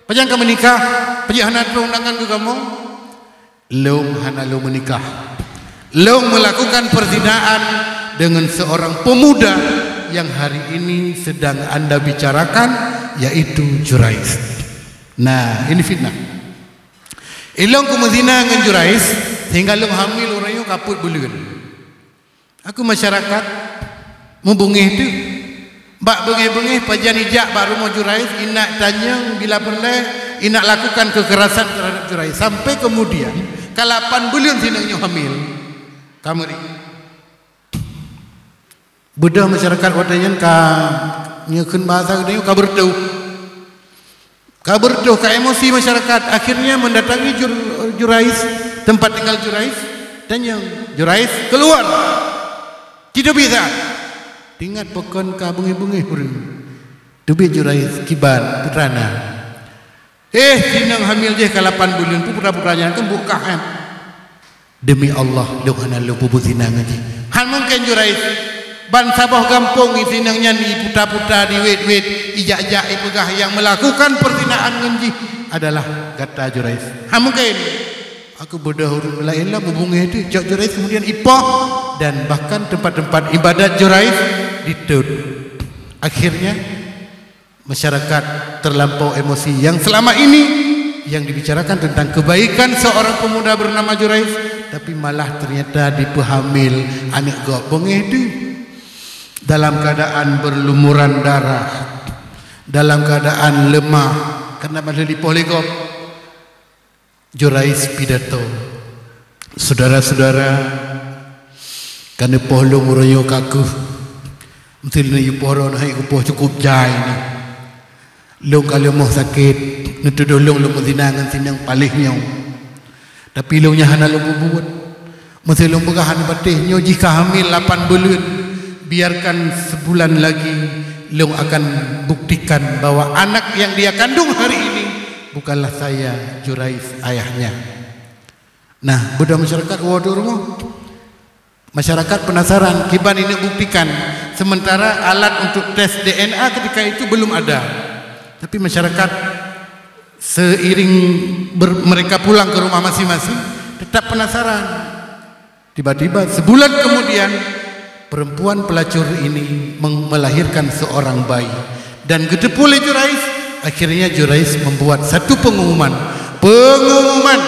Pajan kamoe nikah? Pajan hana troh undangan keu kamoe?" "Lôn hana lôn meunikah. Lôn melakukan perzinaan dengan seorang pemuda yang hari ini sedang anda bicarakan, yaitu Jurais." Nah, ini fitnah. "Ilôn kumeuzina ngon Jurais, sehingga lôn hamil uroe nyoe ka peuet buleuen." Aku masyarakat meubungéh teuh. Bak beungéh-beungéh pajan ijak bak rumoh Jurais, inak tanyong bila peureulée, inak lakukan kekerasan terhadap Jurais. Sampai kemudian, ka lapan buleuen si neung nyoe hamil. Ka meuri. Beudoh masyarakat watée nyan ka, nyoe kheun bahasa geutanyoe, ka beureutoh. Ka beureutoh, ka emosi masyarakat. Akhirnya mendatangi Jur-, Jurais. Teumpat tinggal Juraij, tanyong, "Juraij, keuluar!" Teubiet that. Teuingat pakon ka beungéh-beungéh ureuëng. Teubiet Juraij, "Kiban, putra na?" "Eh, sinong hamil jih ka lapan buleuen, peue putra-putra nyan, kan bukah nyan." "Demi Allah, lôn hana lôn peubuet zina ngon jih." "Hán mungken, Juraij. Ban saboh gampông sinong nyan iputa-puta, diwét-wét, ijak-jak, ipeugah nyang meulakukan peuzinaan ngon jih adalah gata, Juraij. Hán mungken." Aku beudôh ureuëng laén lah, beubungéh teuh, cok Juraij kemudian ipoh, dan bahkan tempat-tempat ibadat Juraij ditut. Akhirnya, masyarakat terlampau emosi yang selama ini yang dibicarakan tentang kebaikan seorang pemuda bernama Juraij, tapi malah ternyata dipeuhamil aneuk gob, beungéh teuh. Dalam keadaan berlumuran darah, dalam keadaan lemah, karena padahai dipoh lé gob. Juraij pidato, "Syedara-syedara, ka neupoh lôn uroe nyoe ka keuh. Meusé lôn yue poh droeneuh, hana kupoh, cukup jai nyoe. Lôn ka leumoh sakét, neutudoh lôn, lôn meuzina ngon sinong paléh nyoe. Tapi lôn nyan hana lôn peubuet. Meusé lôn peugah aneuk patéh nyoe jih ka hamil lapan buleuen, biarkan sebulan lagi, lôn akan buktikan bahwa anak yang dia kandung hari ini bukanlah saya, Juraij, ayahnya." Nah, beudôh masyarakat woe u rumoh. Masyarakat penasaran, kiban ineuk buktikan, sementara alat untuk tes D N A ketika itu belum ada. Tapi masyarakat, seiring ber-, mereka pulang ke rumah masing-masing, tetap penasaran. Tiba-tiba, sebulan kemudian, perempuan pelacur ini meng-, melahirkan seorang bayi. Dan geuteupeue lé Juraij, akhirnya Juraij membuat satu pengumuman. Pengumuman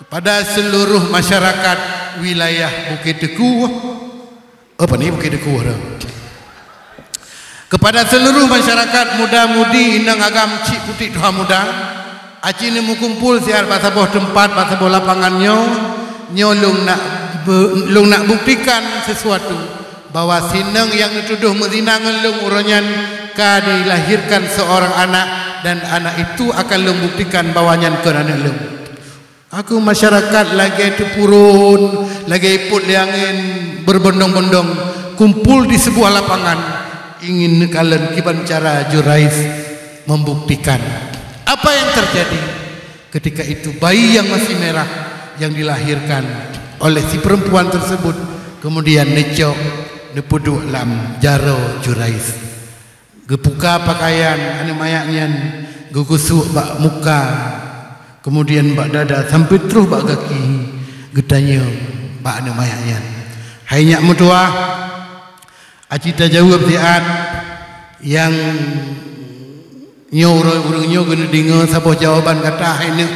kepada seluruh masyarakat wilayah Bukit Teguh. Apa ni Bukit Teguh tu? Kepada seluruh masyarakat muda-mudi inong agam cik putik tuha muda, aci neumeukumpul siat bak saboh teumpat, bak saboh lapangan nyoe, nyoe lôn nak be-, lôn nak buktikan sesuatu, bahwa sinong nyang neutudoh meuzina ngon lôn uroe nyan ka dilahirkan seorang anak, dan anak itu akan lôn buktikan bahwa nyan kon aneuk lôn. Aku masyarakat lagée teupuron, lagée ipot lé angén, berbondong-bondong, kumpul di sebuah lapangan, ingin neukalon kiban cara Juraij membuktikan. Apa yang terjadi? Ketika itu, bayi yang masih merah yang dilahirkan oleh si perempuan tersebut kemudian neucok, neupeuduek lam jaroe Juraij. Geupuka pakaian aneuk manyak nyan, geugusok bak muka, kemudian bak dada, sampai troh bak gaki, geutanyong bak aneuk manyak nyan, "Hai nyak meutuwah?" Aci tajaweueb siat, nyang nyoe ureuëng, ureuëng nyoe geuneudeungoe saboh jawaban gata, "Hai neuk,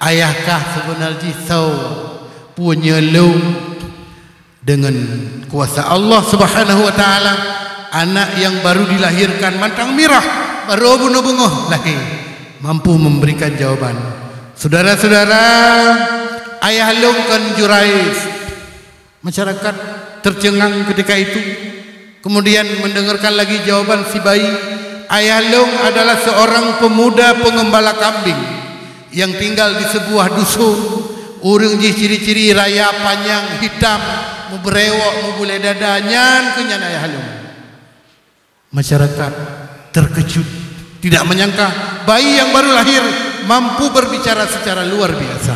ayah kah seubeuna jih soe? Peue nyoe lôn?" Dengan kuasa Allah Subhanahu wa Ta'ala, anak yang baru dilahirkan mantong mirah, baru bunoe beungoh lahé, mampu memberikan jawaban. Saudara-saudara, ayah lôn kon Juraij. Masyarakat tercengang ketika itu. Kemudian mendengarkan lagi jawaban si bayi, "Ayah lôn adalah seorang pemuda pengembala kambing yang tinggal di sebuah dusun. Ureuëng jih ciri-ciri raya panyang hitam, meubeurewok, meubulée dada, nyan keuh nyan ayah lôn." Masyarakat terkejut, tidak menyangka bayi yang baru lahir mampu berbicara secara luar biasa.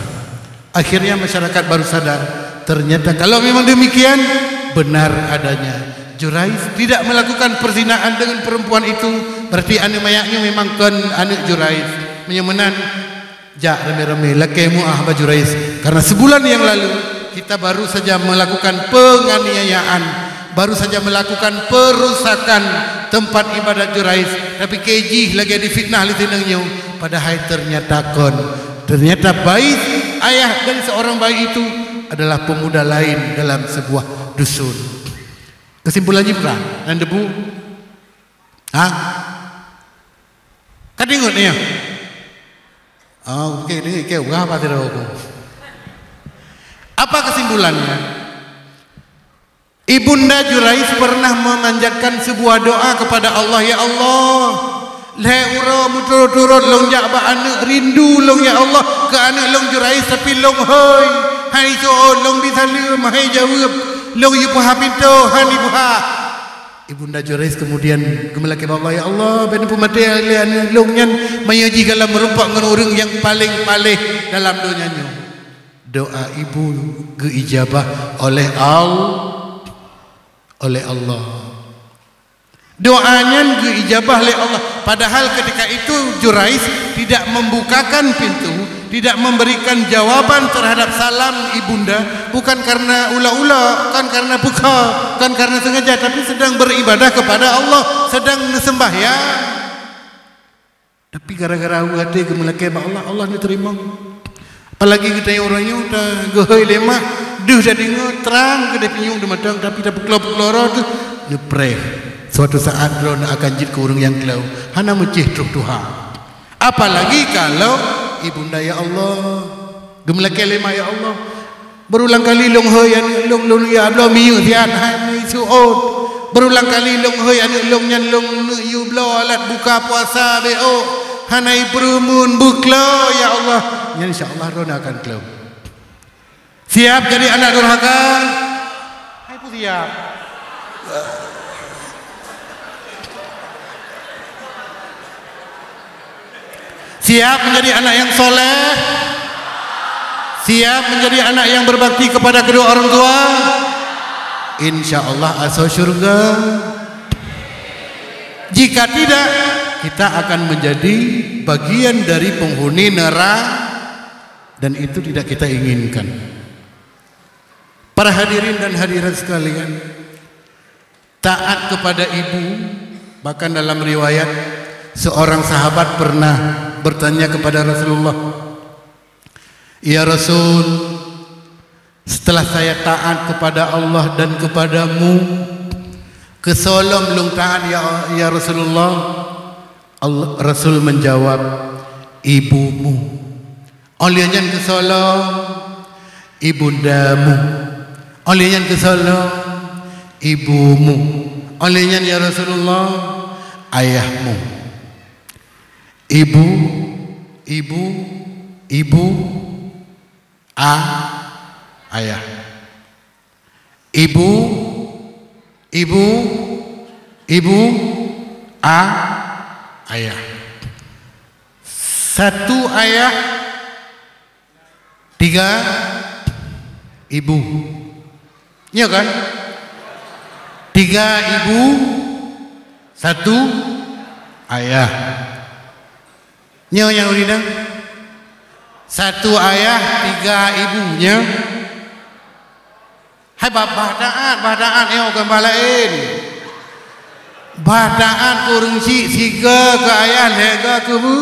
Akhirnya masyarakat baru sadar, ternyata kalau memang demikian, benar adanya. Juraij tidak melakukan perzinaan dengan perempuan itu, berarti aneuk manyak nyoe memang kon aneuk Juraij. Meunyoe meunan, jak ramé-ramé, lakée meu'ah bak Juraij. Karena sebulan yang lalu, kita baru saja melakukan penganiayaan, baru saja melakukan perusakan tempat ibadat Juraij, tapi keu jih lagée difitnah lé sinong nyoe, padahai ternyata kon. Ternyata bayi ayah dari seorang bayi itu adalah pemuda lain dalam sebuah dusun. Kesimpulan jih peue? Nan debu? Ha? Ka deungoe nyoe? Oh, oke, deungoe, oke, wah, pasti dah aku. Apa kesimpulannya? Ibunda Juraij pernah memanjatkan sebuah doa kepada Allah, "Ya Allah, Lhée uroe meuturot-turot lôn jak bak aneuëk, rindu lôn, ya Allah, keu aneuëk lôn Jurais, tapi lôn hôi. Hai suôt, lôn bi saleuem, hai jaweueb, lôn yue peuhah pintoe, han ibuhah. Ibunda Jurais kemudian geumeulakée bak Allah, "Ya Allah, bèk neupeumaté lé aneuëk lôn nyan, meunyoe jih galak meurumpok ngon ureuëng nyang paleng paléh dalam donya nyoe." Doa ibu geuijabah oleh Al-, oleh Allah. Doa nyan geuijabah lé Allah. Padahal ketika itu Jurais tidak membukakan pintu, tidak memberikan jawaban terhadap salam ibunda, bukan karena ula-ula, bukan karena bukha, bukan karena sengaja, tapi sedang beribadah kepada Allah, sedang neuseumbahyang. Tapi gara-gara awai até geumeulakée bak Allah, Allah neuteurimong. Apalagi geutanyoe uroe nyoe, ta geuhôi lé mak, deuh tadeungoe, trang keudeh pinyueng di mata, tapi tapeuklo-peuklo roh teuh, neupreh. Suatu saat droeneuh akan jeuet keu ureuëng nyang kleuh, hana meucéh troh tuha. Apalagi kalau ibunda, ya Allah, geumeulakée lé mak, ya Allah, berulang kali lôn hôi aneuëk lôn, lôn ya Allah, miyueb siat hai miyueb suôt. Berulang kali lôn hôi aneuëk lôn nyan, lôn neuk yue bloe alat buka puasa bék, hana ipeureumeun beuklo, ya Allah. Nyan insya Allah droeneuh akan kleuh. Siap jadi anak durhaka? Hai peue siap? Siap menjadi anak yang soleh? Siap menjadi anak yang berbakti kepada kedua orang tua? Insya Allah asoe syurga. Jika tidak, kita akan menjadi bagian dari penghuni neraka, dan itu tidak kita inginkan. Para hadirin dan hadirat sekalian, taat kepada ibu, bahkan dalam riwayat, seorang sahabat pernah bertanya kepada Rasulullah, "Ya Rasul, setelah saya taat kepada Allah dan kepadamu, keu soe lom lôn taat, ya, ya Rasulullah?" Allah, Rasul menjawab, "Ibumu." Óh lheueh nyan keu soe lom? Ibundamu. Óh lheueh nyan keu soe lom? Ibumu. Óh lheueh nyan, ya Rasulullah, ayahmu. Ibu, ibu, ibu, a, ayah. Ibu, ibu, ibu, a, ayah. Satu ayah, tiga ibu. Nyo kan? Tiga ibu, satu ayah. Nyo nyang ulina. Satu ayah, tiga ibu, nyo. Hai bah, bah taat, bah taat nyoe kon bah laén. Bah taat keu ureuëng chik, siga keu ayah, lhée ga keu bu,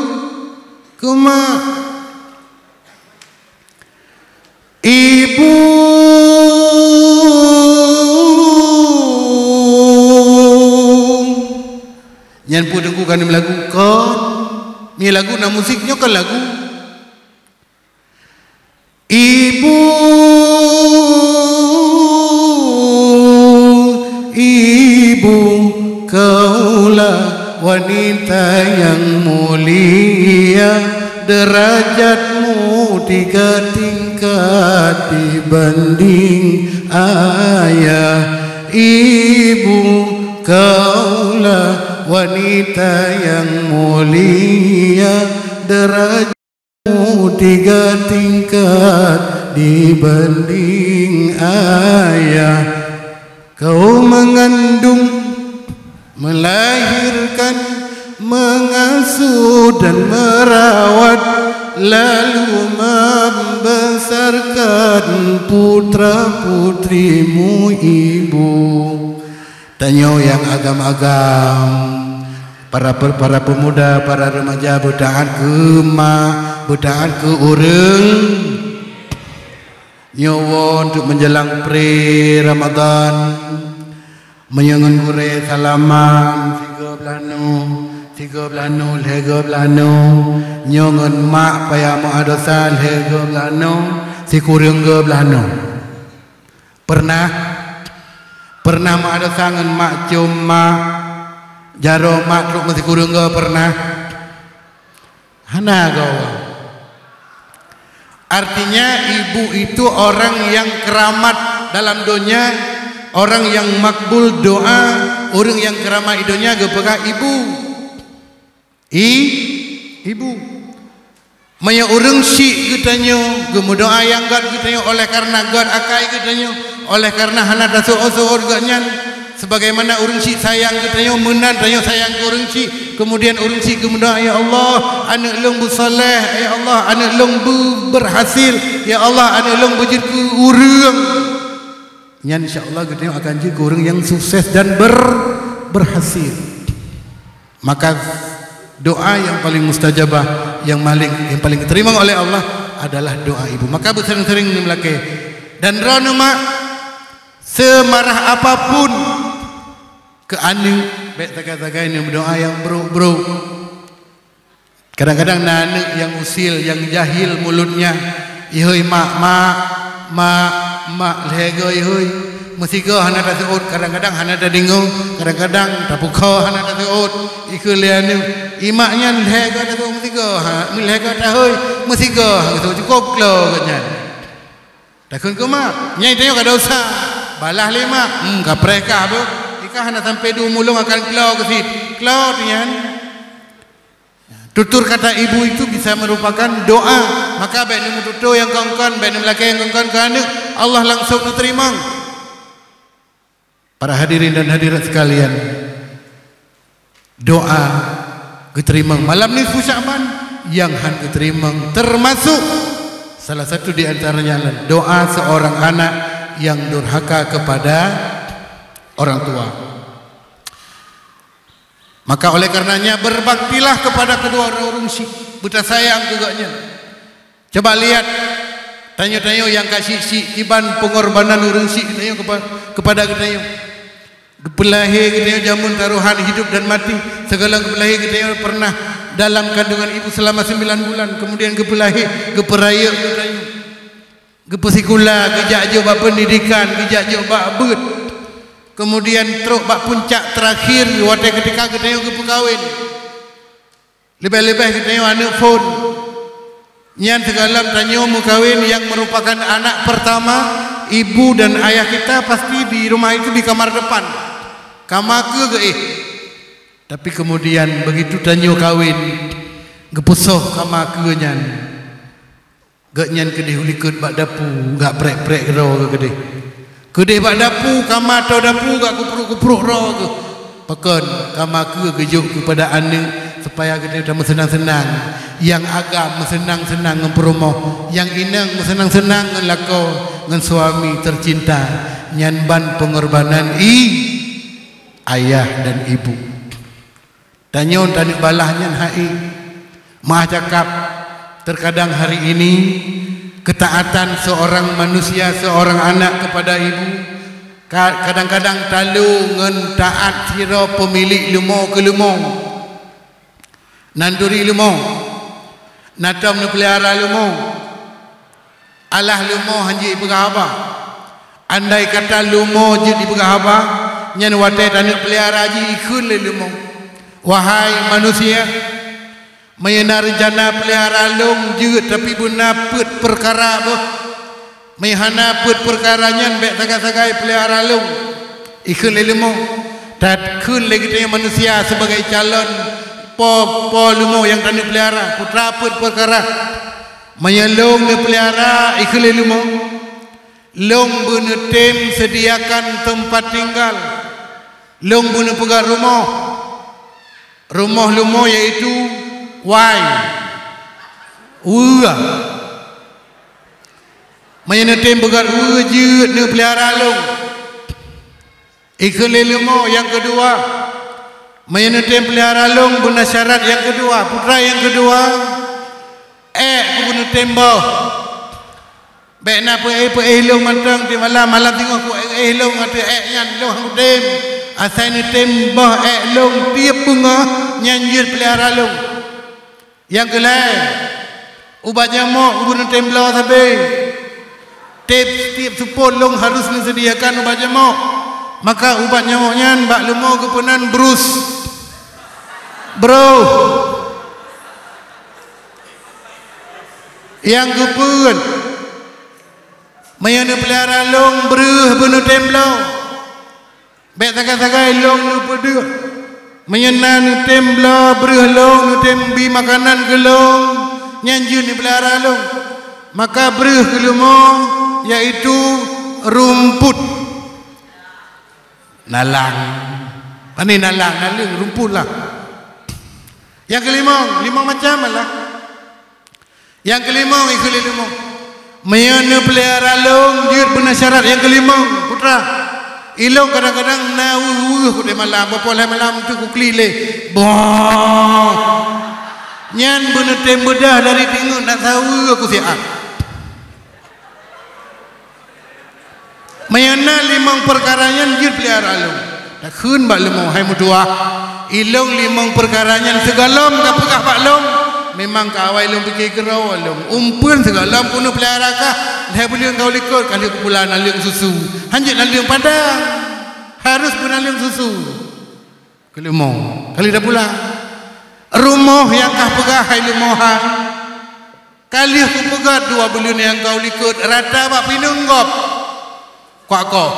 keu mak. Ibu. Nyan peue Teungku ka neumlagu kon? Nyoe lagu na musik, nyoe kan lagu. Ibu, ibu, kaulah wanita yang mulia, derajatmu tiga tingkat dibanding ayah. Ibu, kaulah wanita yang mulia, derajat tiga tingkat dibanding ayah. Kau mengandung, melahirkan, mengasuh dan merawat, lalu membesarkan putra-putrimu, ibu. Tanyoe nyang agam-agam, para pe-, para pemuda, para remaja, beutaat keu mak, beutaat keu ureuëng. Nyoe woe untuk menjelang pre Ramadan, meunyoe ngon gurée salaman, sigoe blah noe, sigoe blah noe, lhée goe blah noe. Nyoe ngon mak payah meuadosa, lhée goe blah noe, sikureueng goe blah noe. Pernah? Pernah meuadosa ngon mak, cium mak? Jaroe mak trok meusikureueng goe pernah? Hana goe. Artinya, ibu itu orang yang keramat dalam donya, orang yang makbul doa, ureuëng nyang keuramat i donya geupeugah ibu. I, ibu. Meunyoe ureuëng syiek geutanyoe geumeudoa nyang gét geutanyoe oleh karena gét akai geutanyoe, oleh karena hana taseuôt-seuôt gét nyan, sebagaimana ureuëng syiek sayang geutanyoe, meunan tanyoe sayang keu ureuëng syiek, kemudian ureuëng syiek geumeudoa, "Ya Allah, aneuëk lôn beusaleh, ya Allah, aneuëk lôn beu-, berhasil, ya Allah, aneuëk lôn beujeuet keu ureuëng." Nyan insya Allah geutanyoe akan jeuet keu ureuëng nyang sukses dan ber-, berhasil. Maka doa yang paling mustajabah, yang paling, yang paling diterima oleh Allah adalah doa ibu. Maka beuseuring-seuring neumeulakée. Dan droeneuh mak, seumarah apapun keu aneuëk, bék sagai-sagai neumeudoa nyang brok-brok. Kadang-kadang na aneuëk nyang usil, nyang jahil mulutnya, "Ihôi mak, mak, mak, mak, lhée goe ihôi." Meusigoe hana taseuôt, kadang-kadang hana tadeungoe, kadang-kadang tapeuko hana taseuôt. Ikheun lé aneuëk, "I mak nyan lhée goe taseuôt meusigoe, ha, lhée goe tahôi meusigoe, ha, geuseuôt cukôp klo geuh nyan." Takheun keu mak, "Nyan tanyoe ka desya, balah lé mak." "Hmm, kapreh kah beuh, ikah hana sampai dua mulông akan klo geusit, klo tu nyan." Tutur kata ibu itu bisa merupakan doa. Maka bék neumeututoe nyang kon-kon, bék neumeulakée nyang kon-kon keu aneuëk, Allah langsung neuteurimong. Para hadirin dan hadirat sekalian, doa geuteurimong malam nisfu Sya'ban, nyang han geuteurimong termasuk salah satu di antaranya adalah doa seorang anak yang durhaka kepada orang tua. Maka oleh karenanya, berbaktilah kepada kedua orang ureuëng syiek, beutasayang keu gobnyan. Coba lihat, tanyoe-tanyoe nyang ka syiek-syiek, kiban pengorbanan ureuëng syiek geutanyoe kepa-, kepada geutanyoe. Geupeulahé geutanyoe jameun tarohan hidup dan mati, sigohlom geupeulahé geutanyoe pernah dalam kandungan ibu selama sembilan bulan, kemudian geupeulahé, geupeurayeuk geutanyoe. Geupeusikula, geujak jok bak pendidikan, geujak jok bak beuet. Kemudian trok bak puncak terakhir watée ketika geutanyoe geupeukawen. Leubeh-leubeh geutanyoe aneuëk phon. Nyan sigohlom tanyoe meukawen nyang merupakan anak pertama, ibu dan ayah kita pasti di rumah itu di kamar depan. Kama keue geuéh. Tapi kemudian begitu tanyoe kawen, geupeusoh kama keue nyan. Gobnyan keudeh u likot bak dapu, gak prek-prek droe geuh keudeh. Keudeh bak dapu, kama tô dapu, gak kuprok-kuprok droe geuh. Pakon, kama keue geujok keupada aneuëk, supaya geutanyoe tameuseunang-seunang. Nyang agam meuseunang-seunang ngon peurumoh, nyang inong meuseunang-seunang ngon lakoe, ngon suami tercinta. Nyan ban pengorbanan i-, ayah dan ibu. Tanyoe taneuk balah nyan hai. Meuah cakap, terkadang hari ini ketaatan seorang manusia, seorang anak kepada ibu, ka-, kadang-kadang talo ngon taat sidroe peumilék leumo keu leumo. Nanduri leumo, na tom neupeulihara leumo. Alah leumo han jeuet ipeugah haba. Andai kata leumo jeuet ipeugah haba, nyan watée taneuk peulihara jih ikheun lé leumo, "Wahai manusia, meunyoe na reuncana peulihara lôn jeuet, tapi beuna peuet peukara boh. Meunyoe hana peuet peukara nyan, bék sagai-sagai peulihara lôn." Ikheun lé leumo, takheun lé geutanyoe manusia sibagai calon po, po leumo nyang taneuk peulihara, peue peuet peukara. Meunyoe lôn neupeulihara, ikheun lé leumo, lôn beuneutem sediakan teumpat tinggal, lôn beuneupeugét rumoh. Rumoh leumo yaitu wai, weue. Meunyoe neutem peugét weue, jeuet neupeulihara lôn. Ikheun lé leumo nyang keudua, meunyoe neutem peulihara lôn beuna syarat nyang keudua, peue nyang keudua, ék keuh beuneutem boh. Bék na peuéh-peuéh lôn mantong tiep malam, malam singoh kuéh lôn ateueh ék nyan, lôn han kutem. Asai neutem boh ék lôn tiep beungoh, nyan jeuet peulihara lôn. Nyang keulhée, ubat nyamok keuh beuneutem bloe sabe. Tiep-tiep seupôt lôn harôh neuseudiakan ubat nyamok. Maka ubat nyamok nyan bak leumo geupeunan Bruce. Bro, nyang keupeuet, meunyoe neupeulihara lôn breuh beuneutem bloe. Bék sagai-sagai lôn neupeudeuh. Meunyoe na neutem bloe breuh lôn, neutem bi makanan keu lôn, nyan jeuet neupeulihara lôn. Maka breuh keu leumo, yaitu rumput. Nalang. Pane nalang, naleueng, rumput lah. Nyang keulimong, limong macam lah. Nyang keulimong, ikheun lé leumo. Meunyoe neupeulihara lôn, jeuet beuna syarat nyang keulimong, putra. Ilôn kadang-kadang na weueh-weueh kudeh malam, bak poh lhée malam tu kuklik lé. Boh. Nyan beuneutem beudah dari teungeut na saweue kusiat. Meunyoe na limong peukara nyan jeuet peulihara lôn. Takheun bak leumo, hai meutuwah, ilôn limong peukara nyan sigohlom kapeugah bak lôn, memang ka awai lôn pike keudroe lôn. Umpeuen sigohlom keuneuk peulihara kah, lhée buleuen ka u likot ka lheueh kupula naleueng susu. Hanjeuet naleueng padang, harus beunaleueng susu. Keu leumo, ka lheueh tapula. Rumoh nyang kah peugah hai leumo hai. Ka lheueh kupeugah dua buleuen nyang ka u likot rata bak pineung gob. Kuak koh.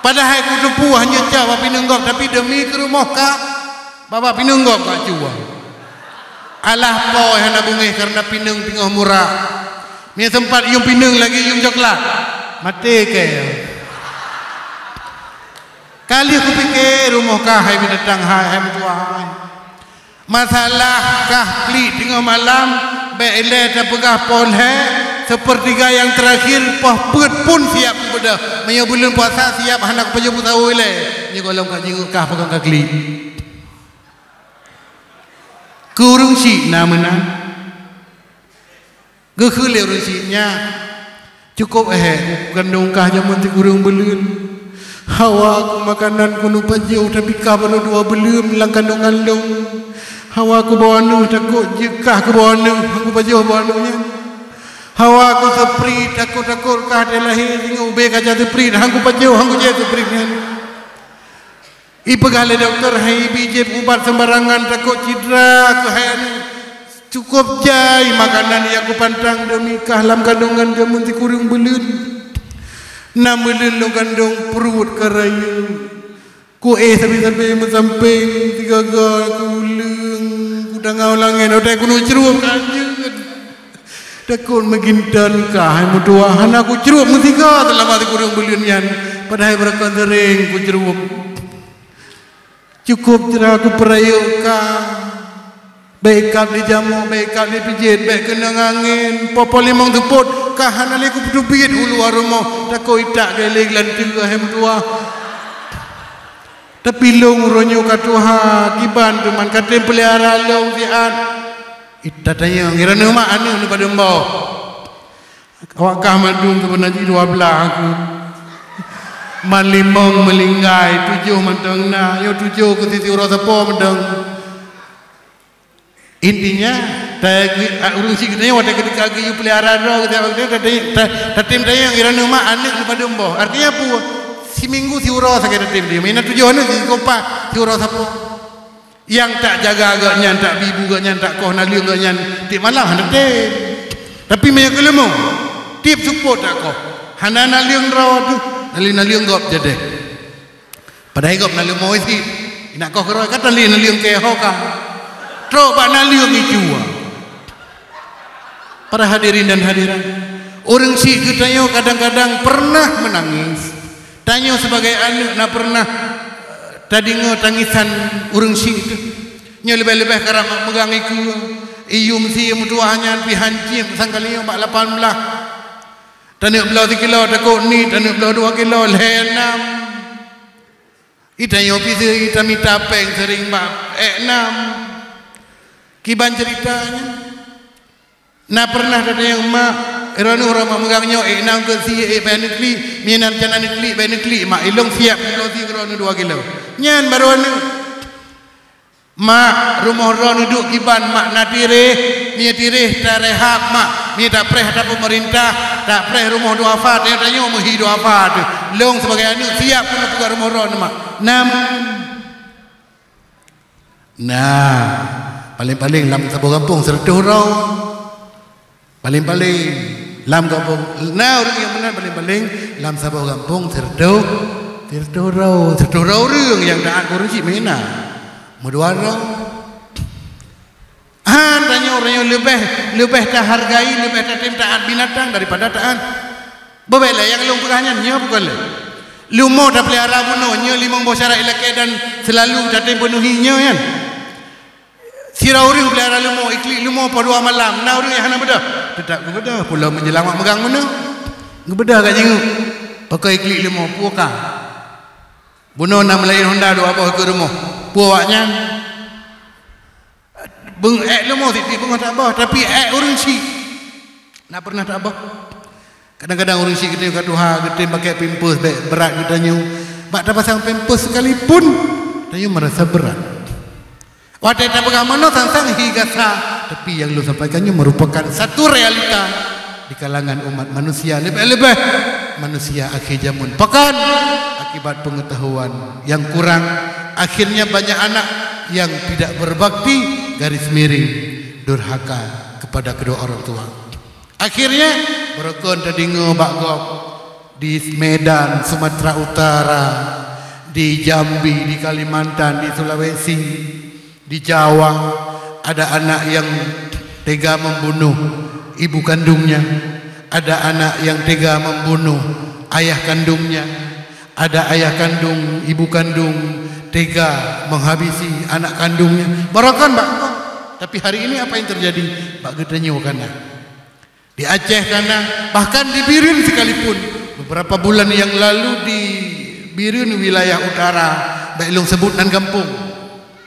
Padahai kuteupeue hana cok bak pineung gob, tapi demi keu rumoh kah, bak, bak pineung gob kuak cuba. Alah po hana beungéh kareuna pineung teungoh murah. Meunyoe sempat yuem pineung lagée yuem coklat. Maté kée. Ka lheueh kupike rumoh kah hai binatang hai, hai meutuwah hai. Masalah kah klik teungoh malam, bék ilée tapeugah poh lhée, seupeurtiga nyang teurakhir poh peuet pun siab kubeudôh. Meunyoe buleuen puasa siab hana kupajoh peusaweue ilée, nyoe gohlom ka jingeuk kah peugah ka klik. Keu ureuëng syik na meunan. Geukheun lé ureuëng syik nyan, "Cukôp éh, kandông kah jameun sikureueng buleuen. Hawa ku makanan keuneuk pajoh, tapi kah baroe dua buleuen lam kandongan lôn. Hawa ku boh aneuëk, takot jeuet kah keu boh aneuëk, han kupajoh boh aneuëk nyan. Hawa ku seuprit, takot-takot kah até lahé singoh ubé kaca seuprit, han kupajoh, han kujép seuprit nyan." Ipeugah lé dokto, hai ibi jép ubat seumbarangan, takot cidra keuhai aneuëk. Cukôp jai makanan nyang kupantang demi kah lam kandongan jameun sikureueng buleuen. Nam buleuen lôn kandong pruet ka rayeuk. Kuéh sabe-sabe meusampéng, sigaga kuleueng, kutangau langét, otai keuneuk crueb ka jeuet. Takot meuginton kah hai meutuwah, hana kucrueb meusiga seulama sikureueng buleuen nyan, padahai beurakon seuréng kucrueb. Cukôp cidra kupeurayeuk kah, bék ikab lé jamok, bék ikab lé pijét, bék keunong angén, poh-poh limong seupôt kah hana lé kupeuteubiet u luwa rumoh, takot itak gélé geulanteue hai meutuwah. Tapi lôn uroe nyoe ka tuha, kiban teuma ka tem peulihara lôn siat. Ita tanyong, "Droeneuh mak aneuëk neuh padum boh?" Awak kah mandum seubeunar jih dua blaih aku. Man limong meulinggai, tujoh mantong na, nyoe tujoh keu sisi uroe sapo mantong. Intinya, ta-, ureuëng syiek geutanyoe watée geutika geuyue peulihara droe geutanyoe, ta-, ta-, tatem tanyong, "Droeneuh mak aneuëk neuh padum boh?" Artinya peue? Siminggu siuroe sagai tatem tanyong. Meunan tujoh aneuëk, sikoh pat siuroe sapo. Nyang tak jaga gobnyan, tak bi bu gobnyan, tak koh naleueng gobnyan, tiep malam hana tem. Tapi meunyoe keu leumo, tiep seupôt tak koh. Hana naleueng droe teuh, naleueng-naleueng gob jadeh. Padahai gob na leumo cit, inak koh keudroe ka tan lé naleueng keu ho ka. Trok bak naleueng icu. Para hadirin dan hadirat, ureuëng syiek geutanyoe kadang-kadang pernah meunangis. Tanyoe sibagai aneuëk na pernah, eh, tadeungoe tangisan ureuëng syiek teuh. Nyoe leubeh-leubeh karab mak meugang ikeue, iyum sie meutuwah nyan pih hanceb sang kalieng bak lapan blaih. Taneuk bloe sikilo takot niet, taneuk bloe dua kilo lhée nam. Itanyoe pih tamita péng seuring bak ék nam. Kiban ceurita nyan. Na pernah tatanyong mak, "Droeneuh uroe mak meugang nyoe ék nam keu sie, ék bak neuklik, mie na rencana neuklik, bak neuklik mak, ilong siab keu sie keu droeneuh dua kilo." Nyan baru aneuëk. "Mak, rumoh droeneuh duek kiban mak, na tiréh, mie tiréh tarehab mak, mie tapreh atra peumeurintah, tapreh rumoh duafa, tanyoe-tanyoe meuhi duafa teuh. Lôn sibagai aneuëk siab keuneuk peugah rumoh droeneuh mak." Nam. Nah, paléng-paléng lam saboh gampông sireutoh droe. Paléng-paléng lam gampông, na ureuëng nyang meunan paléng-paléng lam saboh gampông sireutoh, sireutoh droe, sireutoh droe ureuëng nyang taát keu ureuëng chik meunan. Meudua droe. Han tanyoe, tanyoe leubeh, leubeh tahargai, leubeh tatem taát binatang daripada taát. Beubaih lé nyang lôn peugah nyan, nyoe bukan lé. Leumo tapeulihara bunoe, nyoe limong boh syarat ilakée dan seulalu tatem peunuhi nyoe nyan. Sidroe ureuëng peulihara leumo, iklik leumo poh dua malam, na ureuëng nyang hana beudôh? Teutap geubeudôh, pulo meujeulamat meugang bunoe. Geubeudôh ka jingeuek. Pakon iklik leumo, peue ka? Bunoe na meulaén honda dua boh keu rumoh. Peue awaknyan? Beung-, ék leumo tieb-tieb beungoh taboh, tapi ék ureuëng chik na pernah taboh. Kadang-kadang ureuëng chik geutanyoe ka tuha, geutem pakai pampers, bék brat geutanyoe. Bak tapasang pampers sekalipun, tanyoe merasa berat. Watée tapeugah meunoe sang-sang hi gasa, tapi nyang lôn sampaikan nyoe merupakan satu realita di kalangan umat manusia, leubeh-leubeh manusia akhé jameun. Pakon? Akibat pengetahuan yang kurang, akhirnya banyak anak yang tidak berbakti, garis miring, durhaka kepada kedua orang tua. Akhirnya, beureukan tadeungoe bak gob di Medan, Sumatera Utara, di Jambi, di Kalimantan, di Sulawesi, di Jawa, ada anak yang tega membunuh ibu kandungnya, ada anak yang tega membunuh ayah kandungnya, ada ayah kandung, ibu kandung tega menghabisi anak kandungnya. Beureukan bak gob. Tapi hari ini apa yang terjadi? Bak geutanyoe ka na. Di Aceh ka na, bahkan di Bireuen sekalipun. Beberapa bulan yang lalu di Bireuen wilayah utara, bék lôn sebut nan gampông,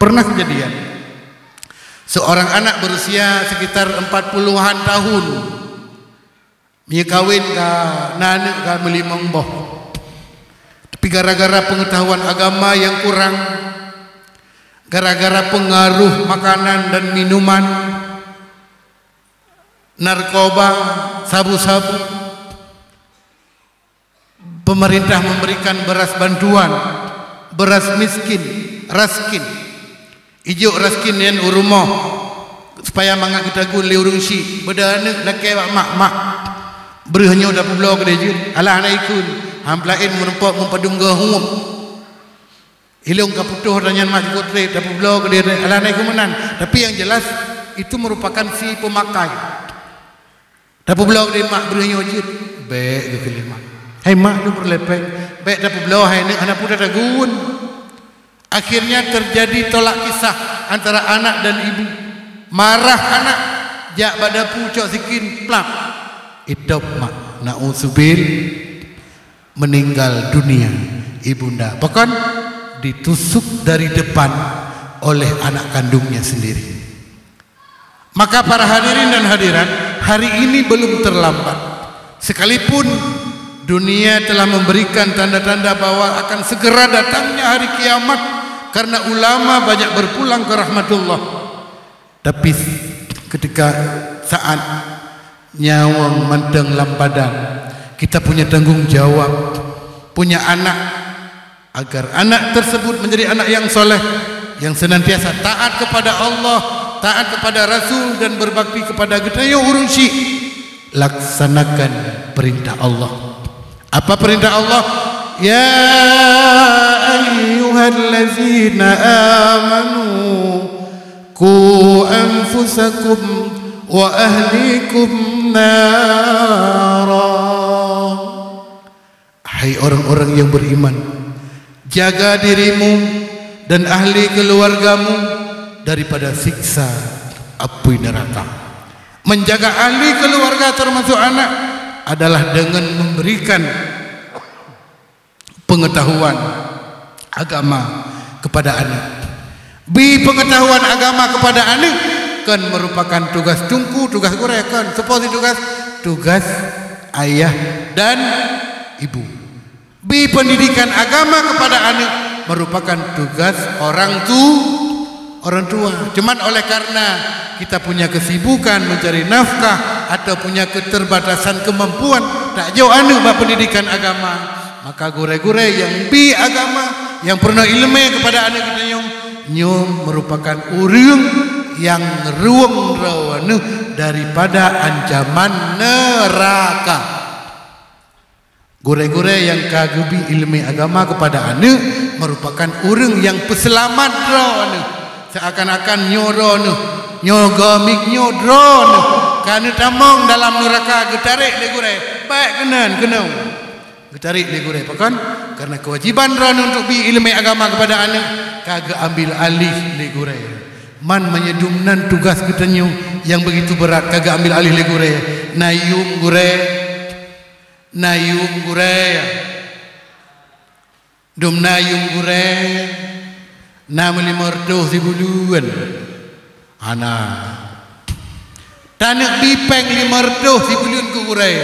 pernah kejadian. Seorang anak berusia sekitar empat puluhan tahun, meunyoe kawen ka na aneuëk ka meulimong boh. Tapi gara-gara pengetahuan agama yang kurang, gara-gara pengaruh makanan dan minuman, narkoba, sabu-sabu, pemerintah memberikan beras bantuan, beras miskin, raskin. Ijok raskin nyan u rumoh, supaya mangat geutagun lé ureuëng chik. Beudôh aneuëk lakée bak mak, "Mak, breueh nyoe tapeubloe keudeh jeuet." "Alah, hana ikheun." Han peulaén meurumpok meupadum geuhuem. Ilong ka putôh dan nyan mak jikot treb, tapeubloe keudeh, alah, hana ikheun meunan. Tapi yang jelas, itu merupakan si pemakai. Tapeubloe keudeh, "Mak, breueh nyoe jeuet." "Bék," geukheun lé mak. "Hai mak, nyoe peureulée péng." "Bék tapeubloe, hai neuk, hana peue tatagun." Akhirnya terjadi tolak kisah antara anak dan ibu. Marah anak, jak bak dapu cok sikin, plap. Itôb mak, naudzubil, meninggal dunia ibunda. Pakon? Ditusuk dari depan oleh anak kandungnya sendiri. Maka para hadirin dan hadirat, hari ini belum terlambat. Sekalipun dunia telah memberikan tanda-tanda bahwa akan segera datangnya hari kiamat karena ulama banyak berpulang ke rahmatullah. Tapi ketika saat nyawöng mantong lam badan, kita punya tanggung jawab, punya anak, agar anak tersebut menjadi anak yang soleh, yang senantiasa taat kepada Allah, taat kepada Rasul, dan berbakti kepada geutanyoe ureuëng chik. Laksanakan perintah Allah. Apa perintah Allah? "Ya ayyuhallazina amanu, qu anfusakum wa ahlikum nara." Hai orang-orang yang beriman, jaga dirimu dan ahli keluargamu daripada siksa api neraka. Menjaga ahli keluarga, termasuk anak, adalah dengan memberikan pengetahuan agama kepada anak. Bi pengetahuan agama kepada anak kan merupakan tugas teungku, tugas gurée kan, seperti tugas, tugas ayah dan ibu. Bi pendidikan agama kepada anak merupakan tugas orang tu, orang tua. Cuman oleh karena kita punya kesibukan mencari nafkah atau punya keterbatasan kemampuan, tak jok anak bak pendidikan agama, maka gurée-gurée yang bi agama, yang peurunoe ileumé kepada anak geutanyoe, Nyoe meurupakan ureuëng nyang ruweueng droeneueh daripada ancaman neuraka. Gurée-gurée nyang ka geubi iéleumé agama keupada aneuëk meurupakan ureuëng nyang peuseulamat droeneueh. Seuakan-akan nyoe droeneueh, nyoe gomik nyoe droeneueh ka neutamong dalam neuraka geutarek lé gurée. Bék keunan keunoe. Geutarek lé gurée, pakon? Karena keuwajéban droeneueh untuk bi iéleumé agama keupada aneuëk ka geuambil aléh lé gurée. Man meunyoe dum nan tugas geutanyoe nyang beugitu beurat ka geuambil aléh lé gurée, na yuem gurée, na yuem gurée. Dum na yuem gurée, na meulimong reutôh sibuleuen. Hana. Taneuk bi péng limong reutôh sibuleuen keu gurée,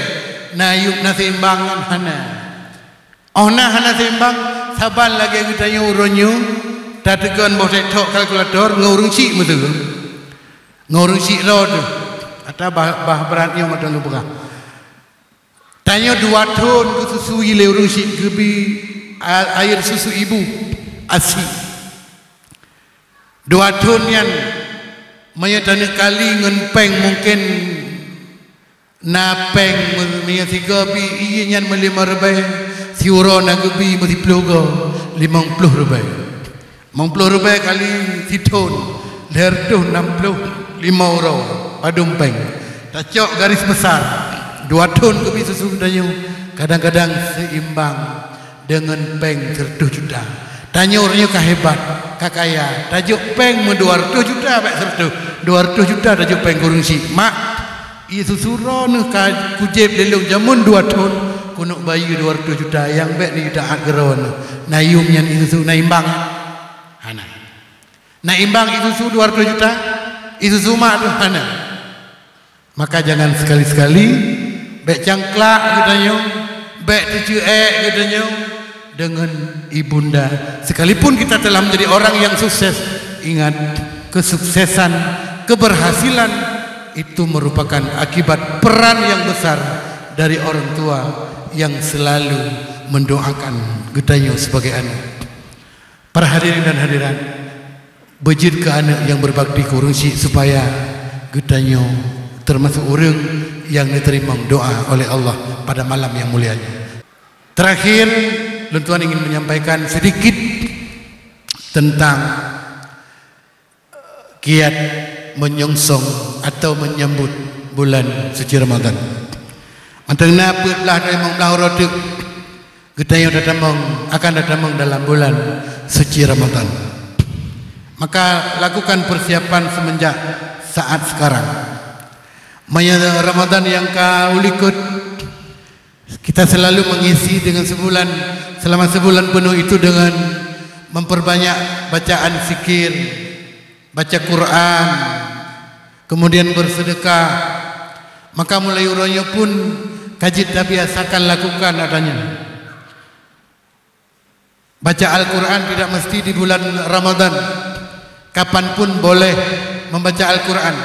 na yuem na seimbang nyan hana. Óh na hana seimbang, saban lagée geutanyoe uroe nyoe, tateukon boh tek-tok kalkulator ngon ureuëng syiek meuteue. Ngon ureuëng syiek droe teuh. Ata bah, bah brat nyoe mantong geupeugah. Tanyoe dua thon geususui lé ureuëng syiek geubi a-, air susu ibu, asi. Dua thon nyan, meunyoe taneuk kali ngon péng mungken na péng meu-, meunyoe sigoe bi ié nyan meulimong ribée, siuroe na geubi meusiploh goe, limong ploh ribée. Limong ploh ribée kali sithon, lhée reutôh nam ploh limong uroe padum péng. Tacok garis besar, dua thon geubi susu geutanyoe, kadang-kadang seimbang deungon péng sireutôh juta. Tanyoe uroe nyoe ka hebat, ka kaya, tajok péng meudua reutôh juta bék sireutôh, dua reutôh juta tajok péng keu ureuëng syiek. Mak, ié susu droeneueh ka kujéb lé lôn jameun dua thon, keuneuk bayeue dua reutôh juta, nyang bék neujutaát keu droeneueh. Na yuem nyan ié susu na imbang? Hana. Na imbang ié susu dua reutôh juta? Ié susu mak teuh hana. Maka jangan sekali-sekali bék cangklak geutanyoe, bék teuceuék geutanyoe deungon ibunda. Sekalipun kita telah menjadi orang yang sukses, ingat, kesuksesan, keberhasilan itu merupakan akibat peran yang besar dari orang tua yang selalu mendoakan geutanyoe sebagai anak. Para hadirin dan hadirat, beujeuet keu aneuëk nyang beubakti keu ureuëng syiek supaya geutanyoe teumasok ureuëng nyang neuteurimong doa oleh Allah pada malam nyang mulia nyoe. Terakhir, lôn tuan ingin menyampaikan sedikit tentang kiat meunyongsong atau menyambut bulan suci Ramadan. Mantong na peuet blaih dari limong blaih uroe teuk geutanyoe tatamong, akan tatamong dalam bulan suci Ramadan. Maka lakukan persiapan semenjak saat sekarang. Meunyoe Ramadan nyang ka u likot, kita selalu mengisi dengan sebulan, selama sebulan penuh itu dengan memperbanyak bacaan zikir, baca Quran, kemudian bersedekah. Maka mulai uroe nyoe pun ka jeuet tabiasakan lakukan adanya. Baca Al-Quran tidak mesti di bulan Ramadan. Kapan pun boleh membaca Al-Quran.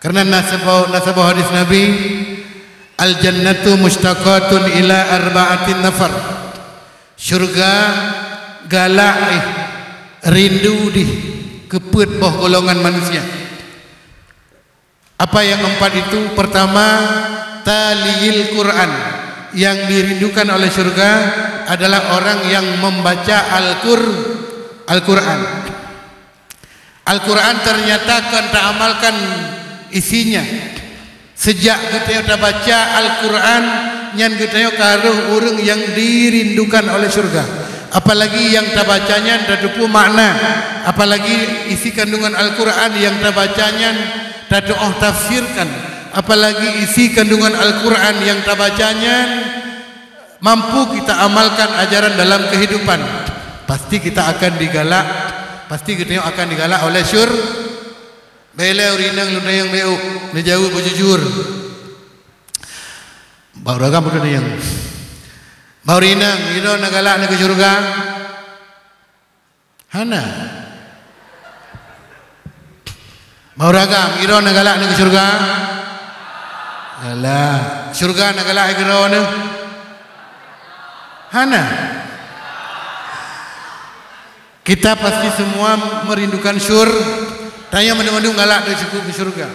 Karena na saboh, na saboh hadis Nabi, "Al-jannatu mustaqatun ila arba'atin nafar." Syurga galak dih, rindu dih keu peuet boh golongan manusia. Apa yang empat itu? Pertama, taliyil Quran. Yang dirindukan oleh syurga adalah orang yang membaca Al-Qur-, Al-Quran. Al-Quran ternyata kon taamalkan isinya. Sejak geutanyoe tabaca Al-Quran, nyan geutanyoe ka rhoh ureuëng nyang dirindukan oleh syurga. Apalagi nyang tabaca nyan tateupeue makna, apalagi isi kandungan Al-Quran nyang tabaca nyan tatuoh tafsirkan, apalagi isi kandungan Al-Quran nyang tabaca nyan mampu kita amalkan ajaran dalam kehidupan, pasti kita akan digalak, pasti geutanyoe akan digalak oleh syur-, bela ureuëng inong lôn tanyong beu, neujaweueb beujujur. Bak ureuëng agam beutanyong. Bak ureuëng inong, sidroe na galak neuk keu syurga? Hana. Bak ureuëng agam, sidroe na galak neuk keu syurga? Galak. Syurga na galak keu droeneuh? Hana. Kita pasti semua merindukan syur-, tanyoe mandum-mandum galak deuh syukur keu syurga.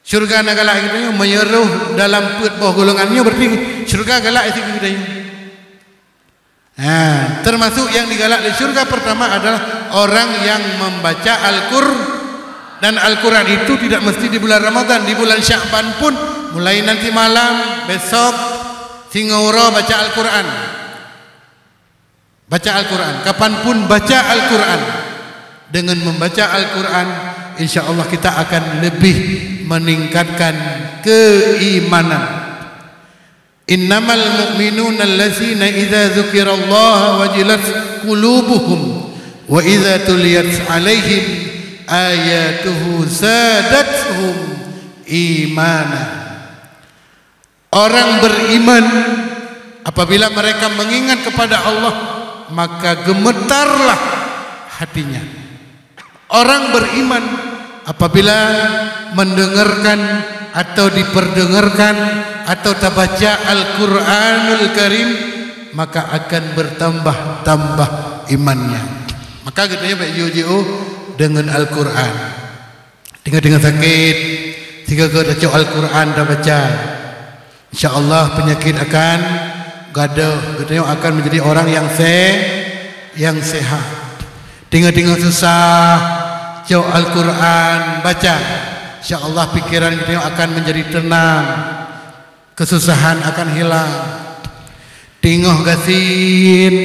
Syurga na galak geutanyoe, meunyoe roh dalam peuet boh golongan nyoe, berarti syurga galak isi geutanyoe. Ha, termasuk yang digalak di syurga pertama adalah orang yang membaca Al-Qur-, dan Al-Quran itu tidak mesti di bulan Ramadan, di bulan Sya'ban pun, mulai nanti malam, besok, singoh uroe baca Al-Quran. Baca Al-Quran, kapanpun baca Al-Quran. Dengan membaca Al-Quran, insya Allah kita akan lebih meningkatkan keimanan. Innamal mu'minuna allazina idza dzukirallahu wajilat qulubuhum wa idza tuliyat alaihim ayatuhu zadatuhum imana. Orang beriman, apabila mereka mengingat kepada Allah, maka gemetarlah hatinya. Orang beriman, apabila mendengarkan atau diperdengarkan atau tabaca Al-Quranul Karim, maka akan bertambah-tambah imannya. Maka geutanyoe bèk jiôh-jiôh deungon Al-Quran. Teungoh-teungoh sakét, sigoe-goe tacok Al-Quran tabaca. Insya Allah penyakit akan gadôh, geutanyoe akan menjadi orang yang se-, yang sehat. Teungoh-teungoh susah, cok Al-Quran baca. Insya Allah pikiran geutanyoe akan menjadi tenang. Kesusahan akan hilang. Teungoh gasien,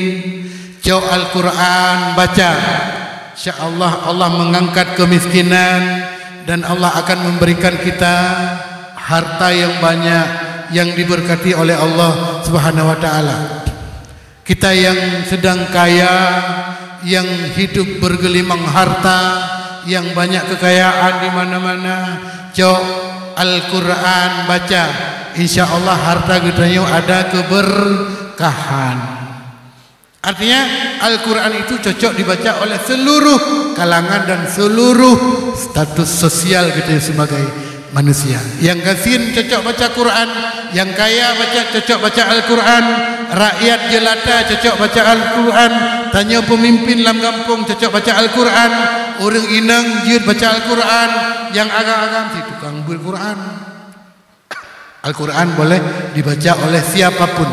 cok Al-Quran baca. Insya Allah, Allah mengangkat kemiskinan dan Allah akan memberikan kita harta yang banyak yang diberkati oleh Allah Subhanahu wa Taala. Kita yang sedang kaya, yang hidup bergelimang harta, yang banyak kekayaan di mana-mana, cok Al-Quran baca. Insya Allah harta geutanyoe ada keberkahan. Artinya, Al-Quran itu cocok dibaca oleh seluruh kalangan dan seluruh status sosial geutanyoe sebagai manusia. Nyang gasien cocok baca Quran, nyang kaya baca, cocok baca Al-Quran, rakyat jelata cocok baca Al-Quran, tanyoe peumimpin lam gampông cocok baca Al-Quran, ureuëng inong jeuet baca Al-Quran, nyang agam-agam si tukang beuet Quran. Al-Quran boleh dibaca oleh siapapun.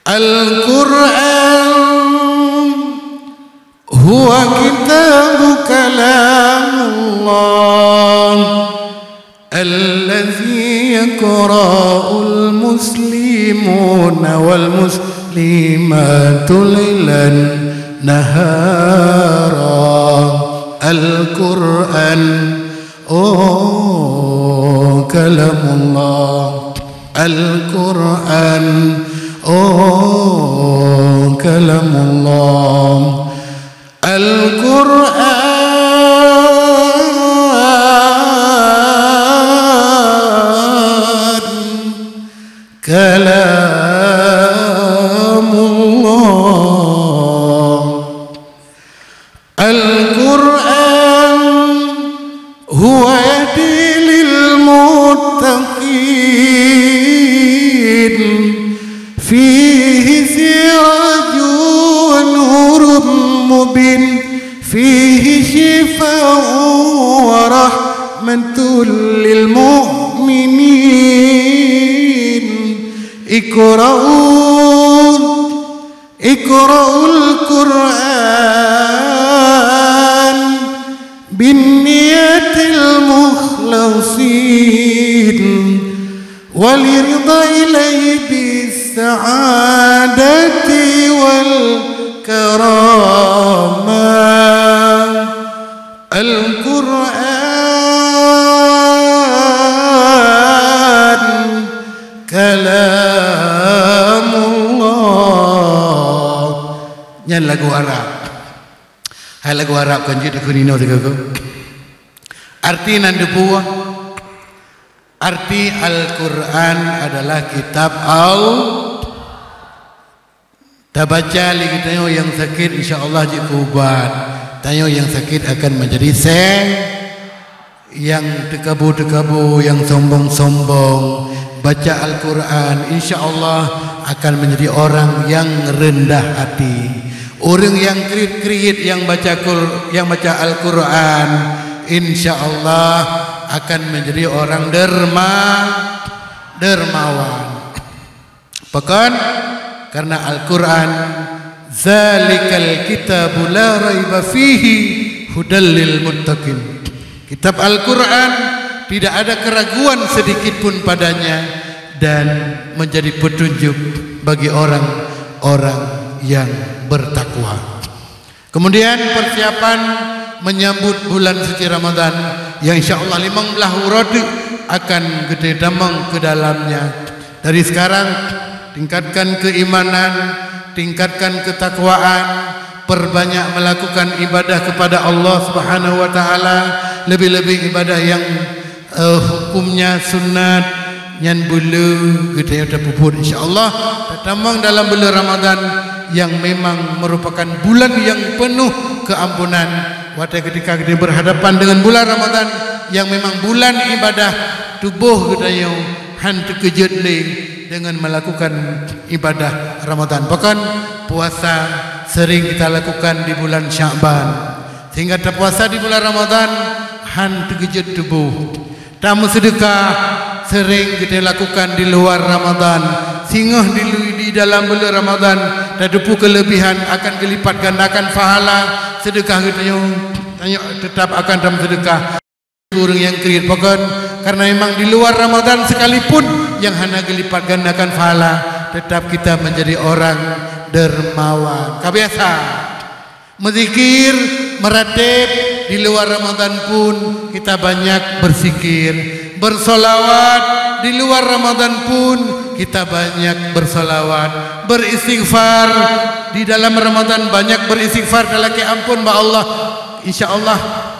Al-Quran huwa kitabu kalamullah, alladzi yaqra'ul muslimuna wal muslimatu lailan nahara. Al-Quran, oh, kalamullah. Al-Quran, oh, kalamullah. Al-Quran, kalamullah. Al-Quran huwa yahdi lil muttaqin, fihi sirajun wa nurun mubin, fihi syifa'un wa rahmatul lil mu'minin. Iqra'u Iqra'ul Quran binniyatil mukhlasin, waliridha ilahi bis sa'adati wal karamah. Al-Quran kalamullah. Nyan lagu Arab. Hai lagu Arab kan jeuet dikheun inoe sigoe-goe. Arti nan teupeue, arti Al-Quran adalah kitab Al-, tabaca lé geutanyoe nyang sakét, insya Allah jeuet keu ubat. Tanyoe nyang sakét akan menjadi se-, nyang teukabu-teukabu, nyang sombong-sombong. Baca Al-Quran, insya Allah akan menjadi orang yang rendah hati. Ureuëng nyang kriet-kriet nyang baca Qur-, nyang baca Al-Qur'an, insya Allah akan menjadi orang derma-, dermawan. Pakon? Karena Al-Qur'an, "Zalikal kitabu la raiba fihi hudal lil muttaqin." Kitab Al-Qur'an tidak ada keraguan sedikit pun padanya dan menjadi petunjuk bagi orang-orang yang bertakwa. Kemudian persiapan menyambut bulan suci Ramadan yang insya Allah limong blaih uroe teuk akan geutamong ke dalamnya. Dari sekarang, tingkatkan keimanan, tingkatkan ketakwaan, perbanyak melakukan ibadah kepada Allah Subhanahu wa Taala, lebih-lebih ibadah yang eh, hukumnya sunat, nyan beuleu geutanyoe tapeubuet, insya Allah tatamong dalam bulan Ramadan yang memang merupakan bulan yang penuh keampunan. Watée ketika geutanyoe berhadapan dengan bulan Ramadan yang memang bulan ibadah, tuboh geutanyoe han teukeujot lé dengan melakukan ibadah Ramadan. Bahkan puasa sering kita lakukan di bulan Sya'ban. Sehingga tapuasa di bulan Ramadan han teukeujot tuboh. Tameuseudeukah sering geutanyoe lakukan di luar Ramadan. Singoh di lu-, di dalam bulan Ramadan, tateupeue kelebihan akan geulipat gandakan pahala seudeukah geutanyoe, tanyoe tetap akan tameuseudeukah. Ureuëng nyang kriet pakon, karena memang di luar Ramadan sekalipun yang hana geulipat gandakan pahala, tetap kita menjadi orang dermawan. Ka biasa. Meuzikir, meuratéb, di luar Ramadan pun kita banyak berzikir. Bersolawat, di luar Ramadan pun kita banyak bersolawat. Beristighfar, di dalam Ramadan banyak beristighfar, talakée ampôn bak Allah. Insya Allah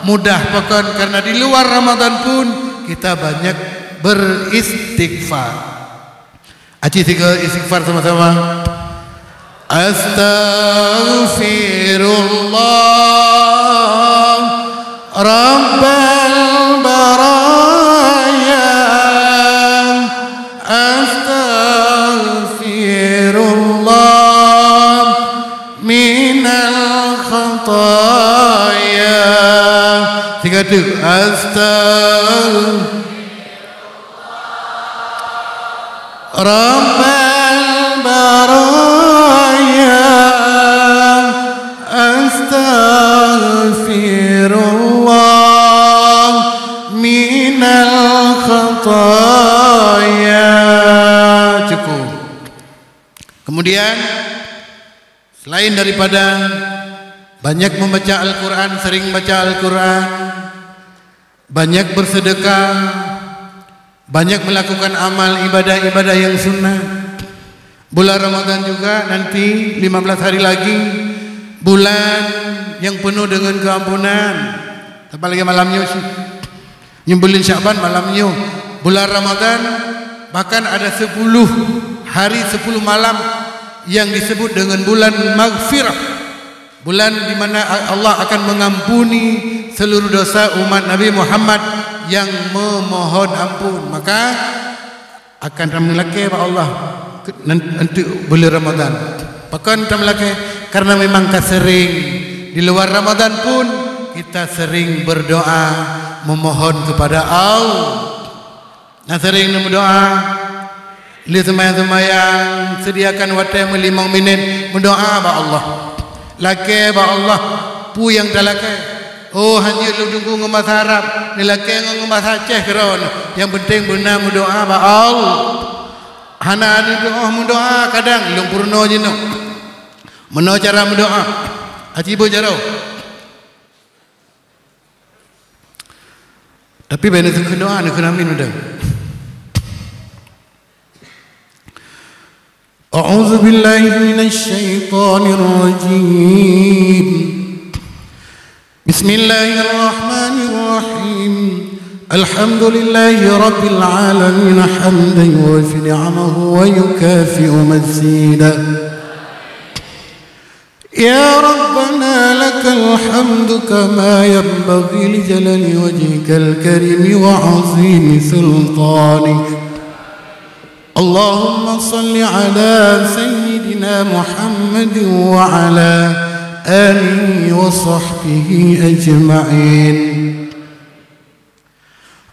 mudah pakon, karena di luar Ramadan pun kita banyak beristighfar. Aci sigoe istighfar sama-sama. Astaghfirullah Rabbal baraya. Astaghfirullah minal khataya. Tiga tu. Astagh- Rabbal baraya, astaghfirullah minal khataya. Cukup. Kemudian, selain daripada banyak membaca Al-Quran, sering baca Al-Quran, banyak bersedekah, banyak melakukan amal ibadah-ibadah yang sunnah. Bulan Ramadan juga nanti lima belas hari lagi, bulan yang penuh dengan keampunan. Tambah lagi malam nyoe sih. Nyoe bulan Sya'ban malam nyoe. Bulan Ramadan bahkan ada sepuluh hari, sepuluh malam yang disebut dengan bulan maghfirah. Bulan di mana Allah akan mengampuni seluruh dosa umat Nabi Muhammad yang memohon ampun. Maka akan tameulakée bak Allah ke-, nan-, untuk bulan Ramadan. Pakon tameulakée? Karena memang ka sering. Di luar Ramadan pun kita sering berdoa memohon kepada Allah. Nah, sering meudoa. Lheueh seumayang-seumayang, sediakan watée meulimong minét meudoa bak Allah. Lakée bak Allah, peue nyang talakée. Oh, hanjeuet lôn teungku ngon basa Arab, neulakée ngon, ngon basa Aceh keudroe. Nyang penting beuna meudoa bak Allah. Hana neudoa meudoa kadang lôn peurunoe jinoe. Meunoe cara meudoa. Aci beu jaroe. Tapi bèk neukheun doa, neukheun amin udah. أعوذ بالله من الشيطان الرجيم. بسم الله الرحمن الرحيم. الحمد لله رب العالمين، حمدا يوافي نعمه ويكافئ مزيده. يا ربنا لك الحمد كما ينبغي لجلال وجهك الكريم وعظيم سلطانك. اللهم صل على سيدنا محمد وعلى آله وصحبه أجمعين.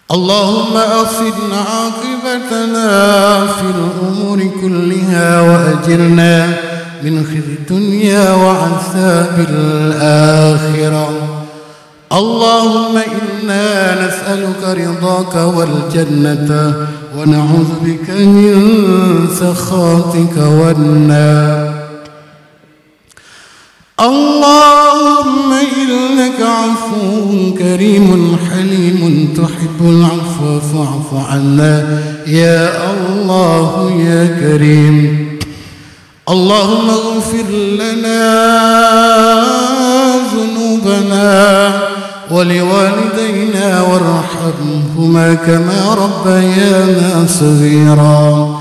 اللهم أحسن عاقبتنا في الأمور كلها وأجرنا من خزي الدنيا وعذاب الآخرة. اللهم إنا نسألك رضاك والجنة ونعوذ بك من سخطك والنار. اللهم إنك عفو كريم حليم تحب العفو فاعف عنا يا الله يا كريم. اللهم اغفر لنا ذنوبنا ولوالدينا وارحمهما كما ربيانا صغيرا.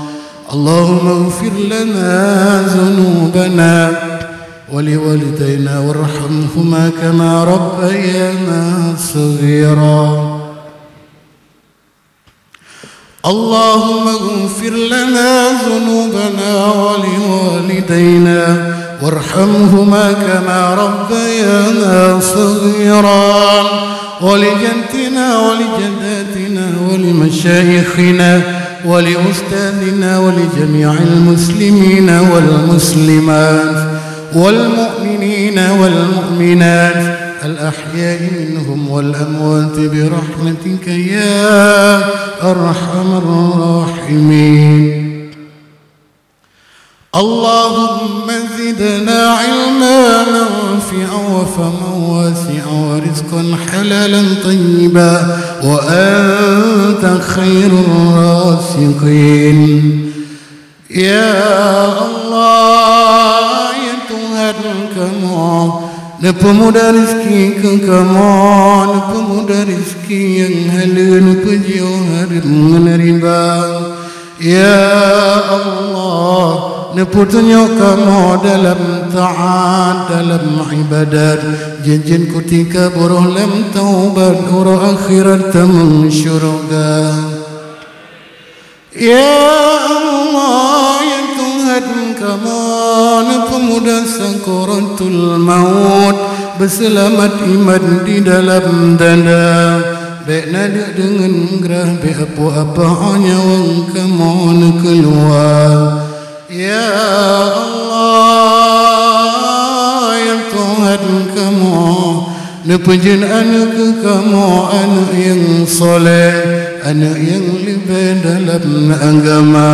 اللهم اغفر لنا ذنوبنا ولوالدينا وارحمهما كما ربيانا صغيرا. اللهم اغفر لنا ذنوبنا ولوالدينا وارحمهما كما ربيانا صغيرا، ولجدنا ولجداتنا ولمشايخنا ولأستاذنا ولجميع المسلمين والمسلمات والمؤمنين والمؤمنات الأحياء منهم والأموات برحمتك يا أرحم الراحمين. اللهم زدنا علما نافعا وفما واسعا ورزقا حلالا طيبا وأنت خير الرازقين. Ya Allah, ya Tuhan kamoe, neupeumudah rezeki keu kamoe, neupeumudah rezeki nyang haleue, neupeujioh hareuem ngon riba. Ya Allah, neupeutunyok kamoe dalam taat, dalam ibadat, jeuet-jeuet kutika baroe lam taubat, uroe akhirat tamong syeuruga. Ya Allah, ya Tuhan kamoe, neupeumudah sakaratul maut, beuseulamat iman di dalam dada. Bék na deuk deungon grah, bék apoh-apoh nyawöng kamoe neukeuluwa. Ya Allah, ya Tuhan kamoe, neupeujeuet aneuëk keu kamoe aneuëk nyang soleh, aneuëk nyang leubeh dalam agama,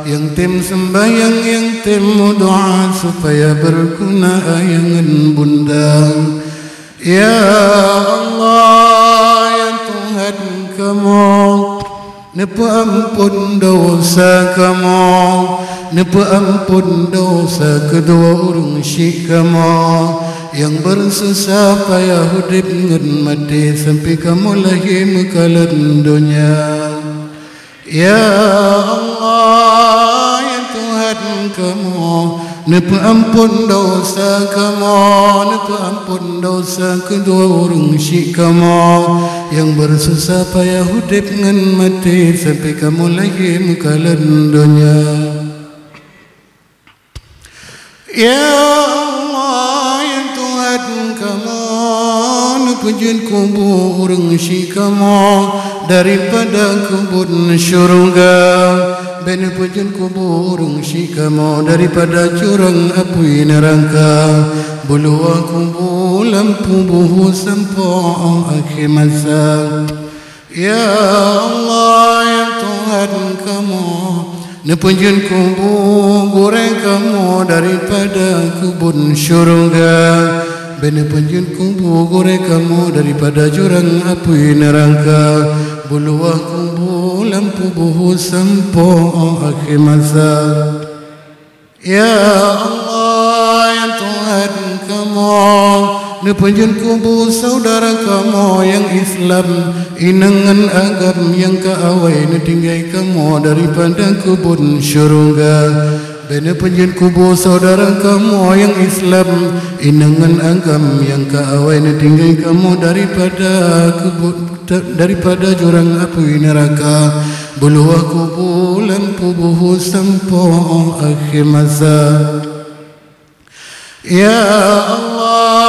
nyang tem seumbahyang, nyang tem meudoá, supaya beuguna ayah ngon bunda. Ya Allah, ya Tuhan kamoe, neupeuamphon desya kamoe, neupeuamphon desya keudua ureuëng syik kamoe, nyang beususah payah udeb ngon maté sampoe kamoe lahé meukalon donya. Ya Allah, ya Tuhan kamoe, neupeuamphon desya kamoe, neupeuamphon desya keudua ureuëng syik kamoe, nyang beususah payah udeb ngon maté sampoe kamoe lahé meukalon donya. Ya Allah, ya Tuhan kamoe, neupeujeuet kubu ureuëng syik kamoe daripada keubon syeuruga. Bék neupeujeuet kubu ureuëng syik kamoe daripada jurang apui neuraka. Beuluwah kubu lam puboh sampoe akhé masa. Ya Allah, ya Tuhan kamoe, neupeujeuet kubu gurée kamoe daripada keubon syeuruga. Bék neupeujeuet kubu gurée kamoe daripada jurang apui neuraka. Beuluwah kubu lam puboh sampoe akhé masa. Ya Allah, ya Tuhan kamoe, neupeujeuet kubu syedara kamoe nyang Islam, inong ngon agam nyang ka awai neutinggai kamoe daripada keubon syeuruga. Bék neupeujeuet kubu syedara kamoe nyang Islam, inong ngon agam nyang ka awai neutinggai kamoe daripada keubon daripada jurang apui neuraka, beuluwah kubu lam puboh sampoe akhé masa. Ya Allah,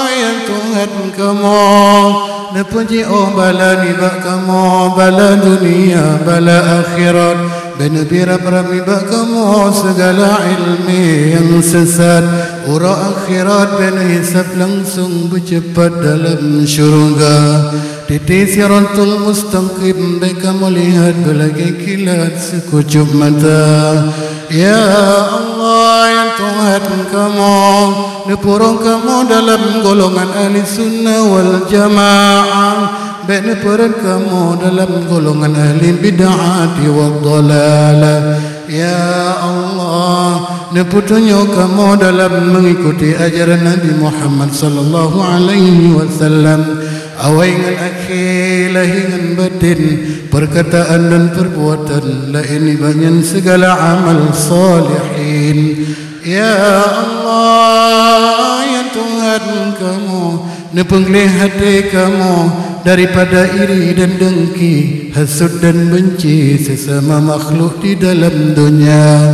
ya Tuhan kamoe, neupeujiôh bala nibak kamoe, bala dunia, bala akhirat. Bèk neubri rab-rab nibak kamoe sigala ileumèe nyang sisat. Uroe akhirat bèk neuhisab langsông, beuceupat dalam syeuruga. Titi Siratul Mustaqim bèk kamoe lihat beulagèe kilat sikucub mata. Ya Allah, ya Tuhan kamoe, neupeuurông kamoe dalam golongan ahli sunnah wal jamaah, bèk neupeureuet kamoe dalam golongan ahli bid'ah wad dhalalah. Ya Allah, neupeutunyok kamoe dalam mengikuti ajaran Nabi Muhammad sallallahu alaihi wasallam. Awai ngon akhé, lahé ngon batén, peurkataan dan peurbuatan, laén nibak nyan sigala amal solehin. Ya Allah, ya Tuhan kamoe, neupeugleh até kamoe daripada iri dan dengki, hasut dan benci sesama makhluk di dalam donya.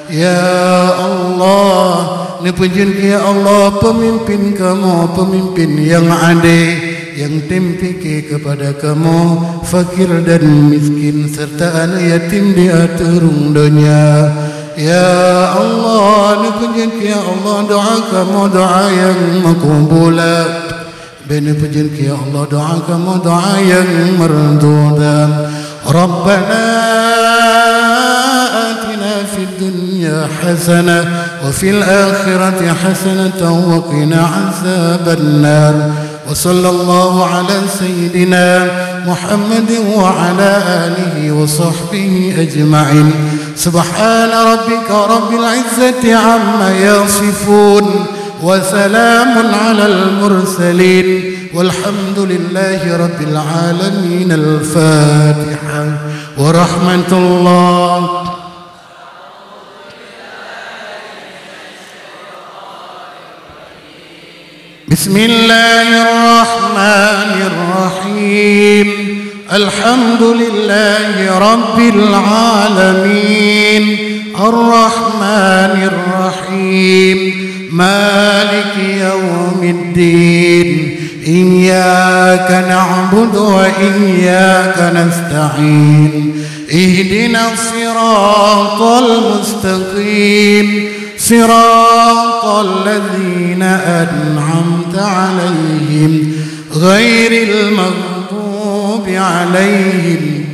Ya Allah, neupeujeuet keu ya Allah peumimpin kamoe, peumimpin nyang adé, nyang tem piké keupada kamoe, fakir dan miskin, serta aneuk yatim di ateueh rhueng donya. Ya Allah, neupeujeuet keu ya Allah doa kamoe doa nyang makbulah. Bèk neupeujeuet keu ya Allah doa kamoe doa nyang mardudah. Rabbana atina fid dunya hasanah wa fil akhirati hasanatan wa qina azabannar. Wa sallallahu ala sayyidina Muhammadin wa ala alihi wa sahbihi ajma'in. Subhana rabbika rabbil izzati amma yasifun. Wa salamun alal mursalin. Walhamdulillahi rabbil alamin. Al-Fatihah. Wa rahmatullah. بسم الله الرحمن الرحيم. الحمد لله رب العالمين. الرحمن الرحيم. مالك يوم الدين. إياك نعبد وإياك نستعين. اهدنا الصراط المستقيم. صراط الذين أنعمت عليهم غير المغضوب عليهم.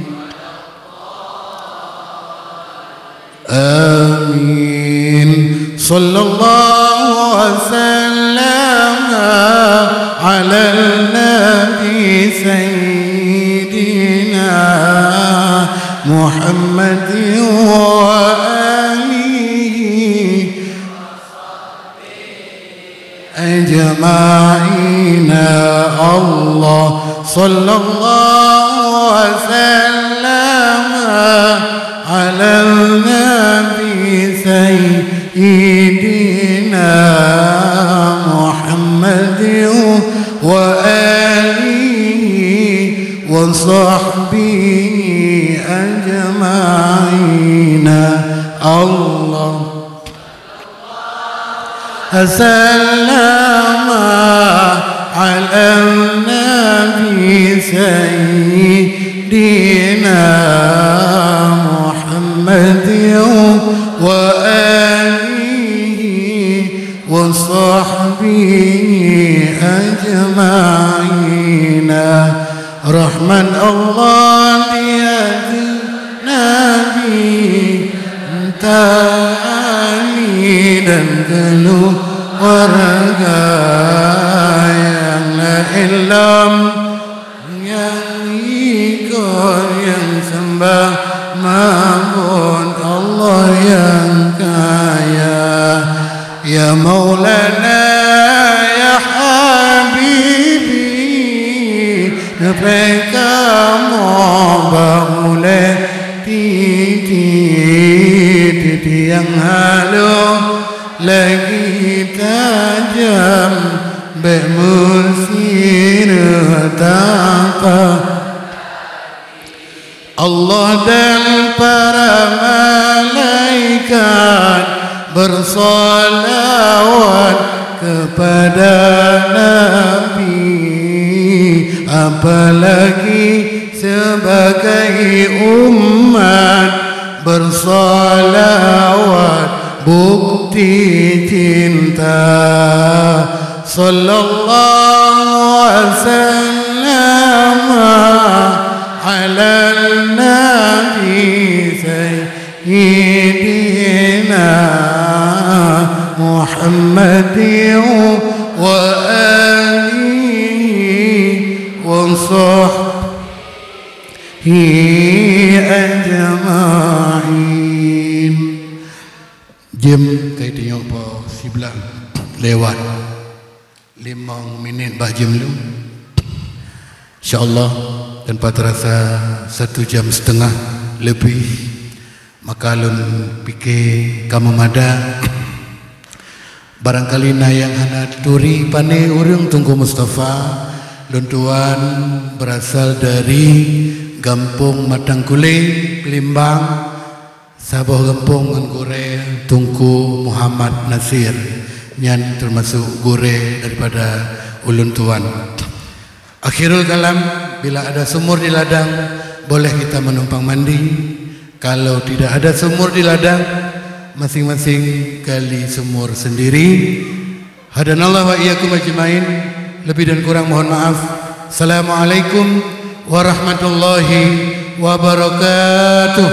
آمين. صلى الله وسلم على النبي سيدنا محمد وآله أجمعين. الله صلى الله وسلم على النبي سيدنا محمد وآله وصحبه أجمعين. الله سلم على النبي سيدنا محمد وآله وصحبه أجمعين. Rahmat Allah di hati Nabi, tali dan keluarga yang lain lam, yang ikut, yang sembah mabon Allah yang kaya. Ya Maulana, ya Habibi, neupeukamoe bak ulèe titi, titi nyang halôh lagi tajam, bèk meusineuk tapa. Allah dan para malaikat Bersolawat kepada Nabi, apalagi sebagai umat. Bersolawat bukti cinta. Sallallahu wasallam ala Nabi Sayyidina Muhammadin wa alihi wa sahbihi ajma'in. Jeuem kai tanyoe po siblaih lewat. Limong minit bah jeuem lom. Insya Allah, tanpa terasa satu jam setengah lebih, maka lôn pike ka meumada. Barangkali na nyang hana turi pane ureuëng Teungku Mustafa, lôn tuan berasal dari Gampông Matang Kuleng, Palembang, saboh gampông ngon gurée Teungku Muhammad Nasir, nyan termasuk gurée daripada ulôn tuan. Akhirul kalam, bila ada sumur di ladang, boleh kita menumpang mandi. Kalau tidak ada sumur di ladang, masing-masing gali sumur sendiri. Hadanallah wa iyyakum ajmain. Lebih dan kurang mohon maaf. Assalamualaikum warahmatullahi wabarakatuh.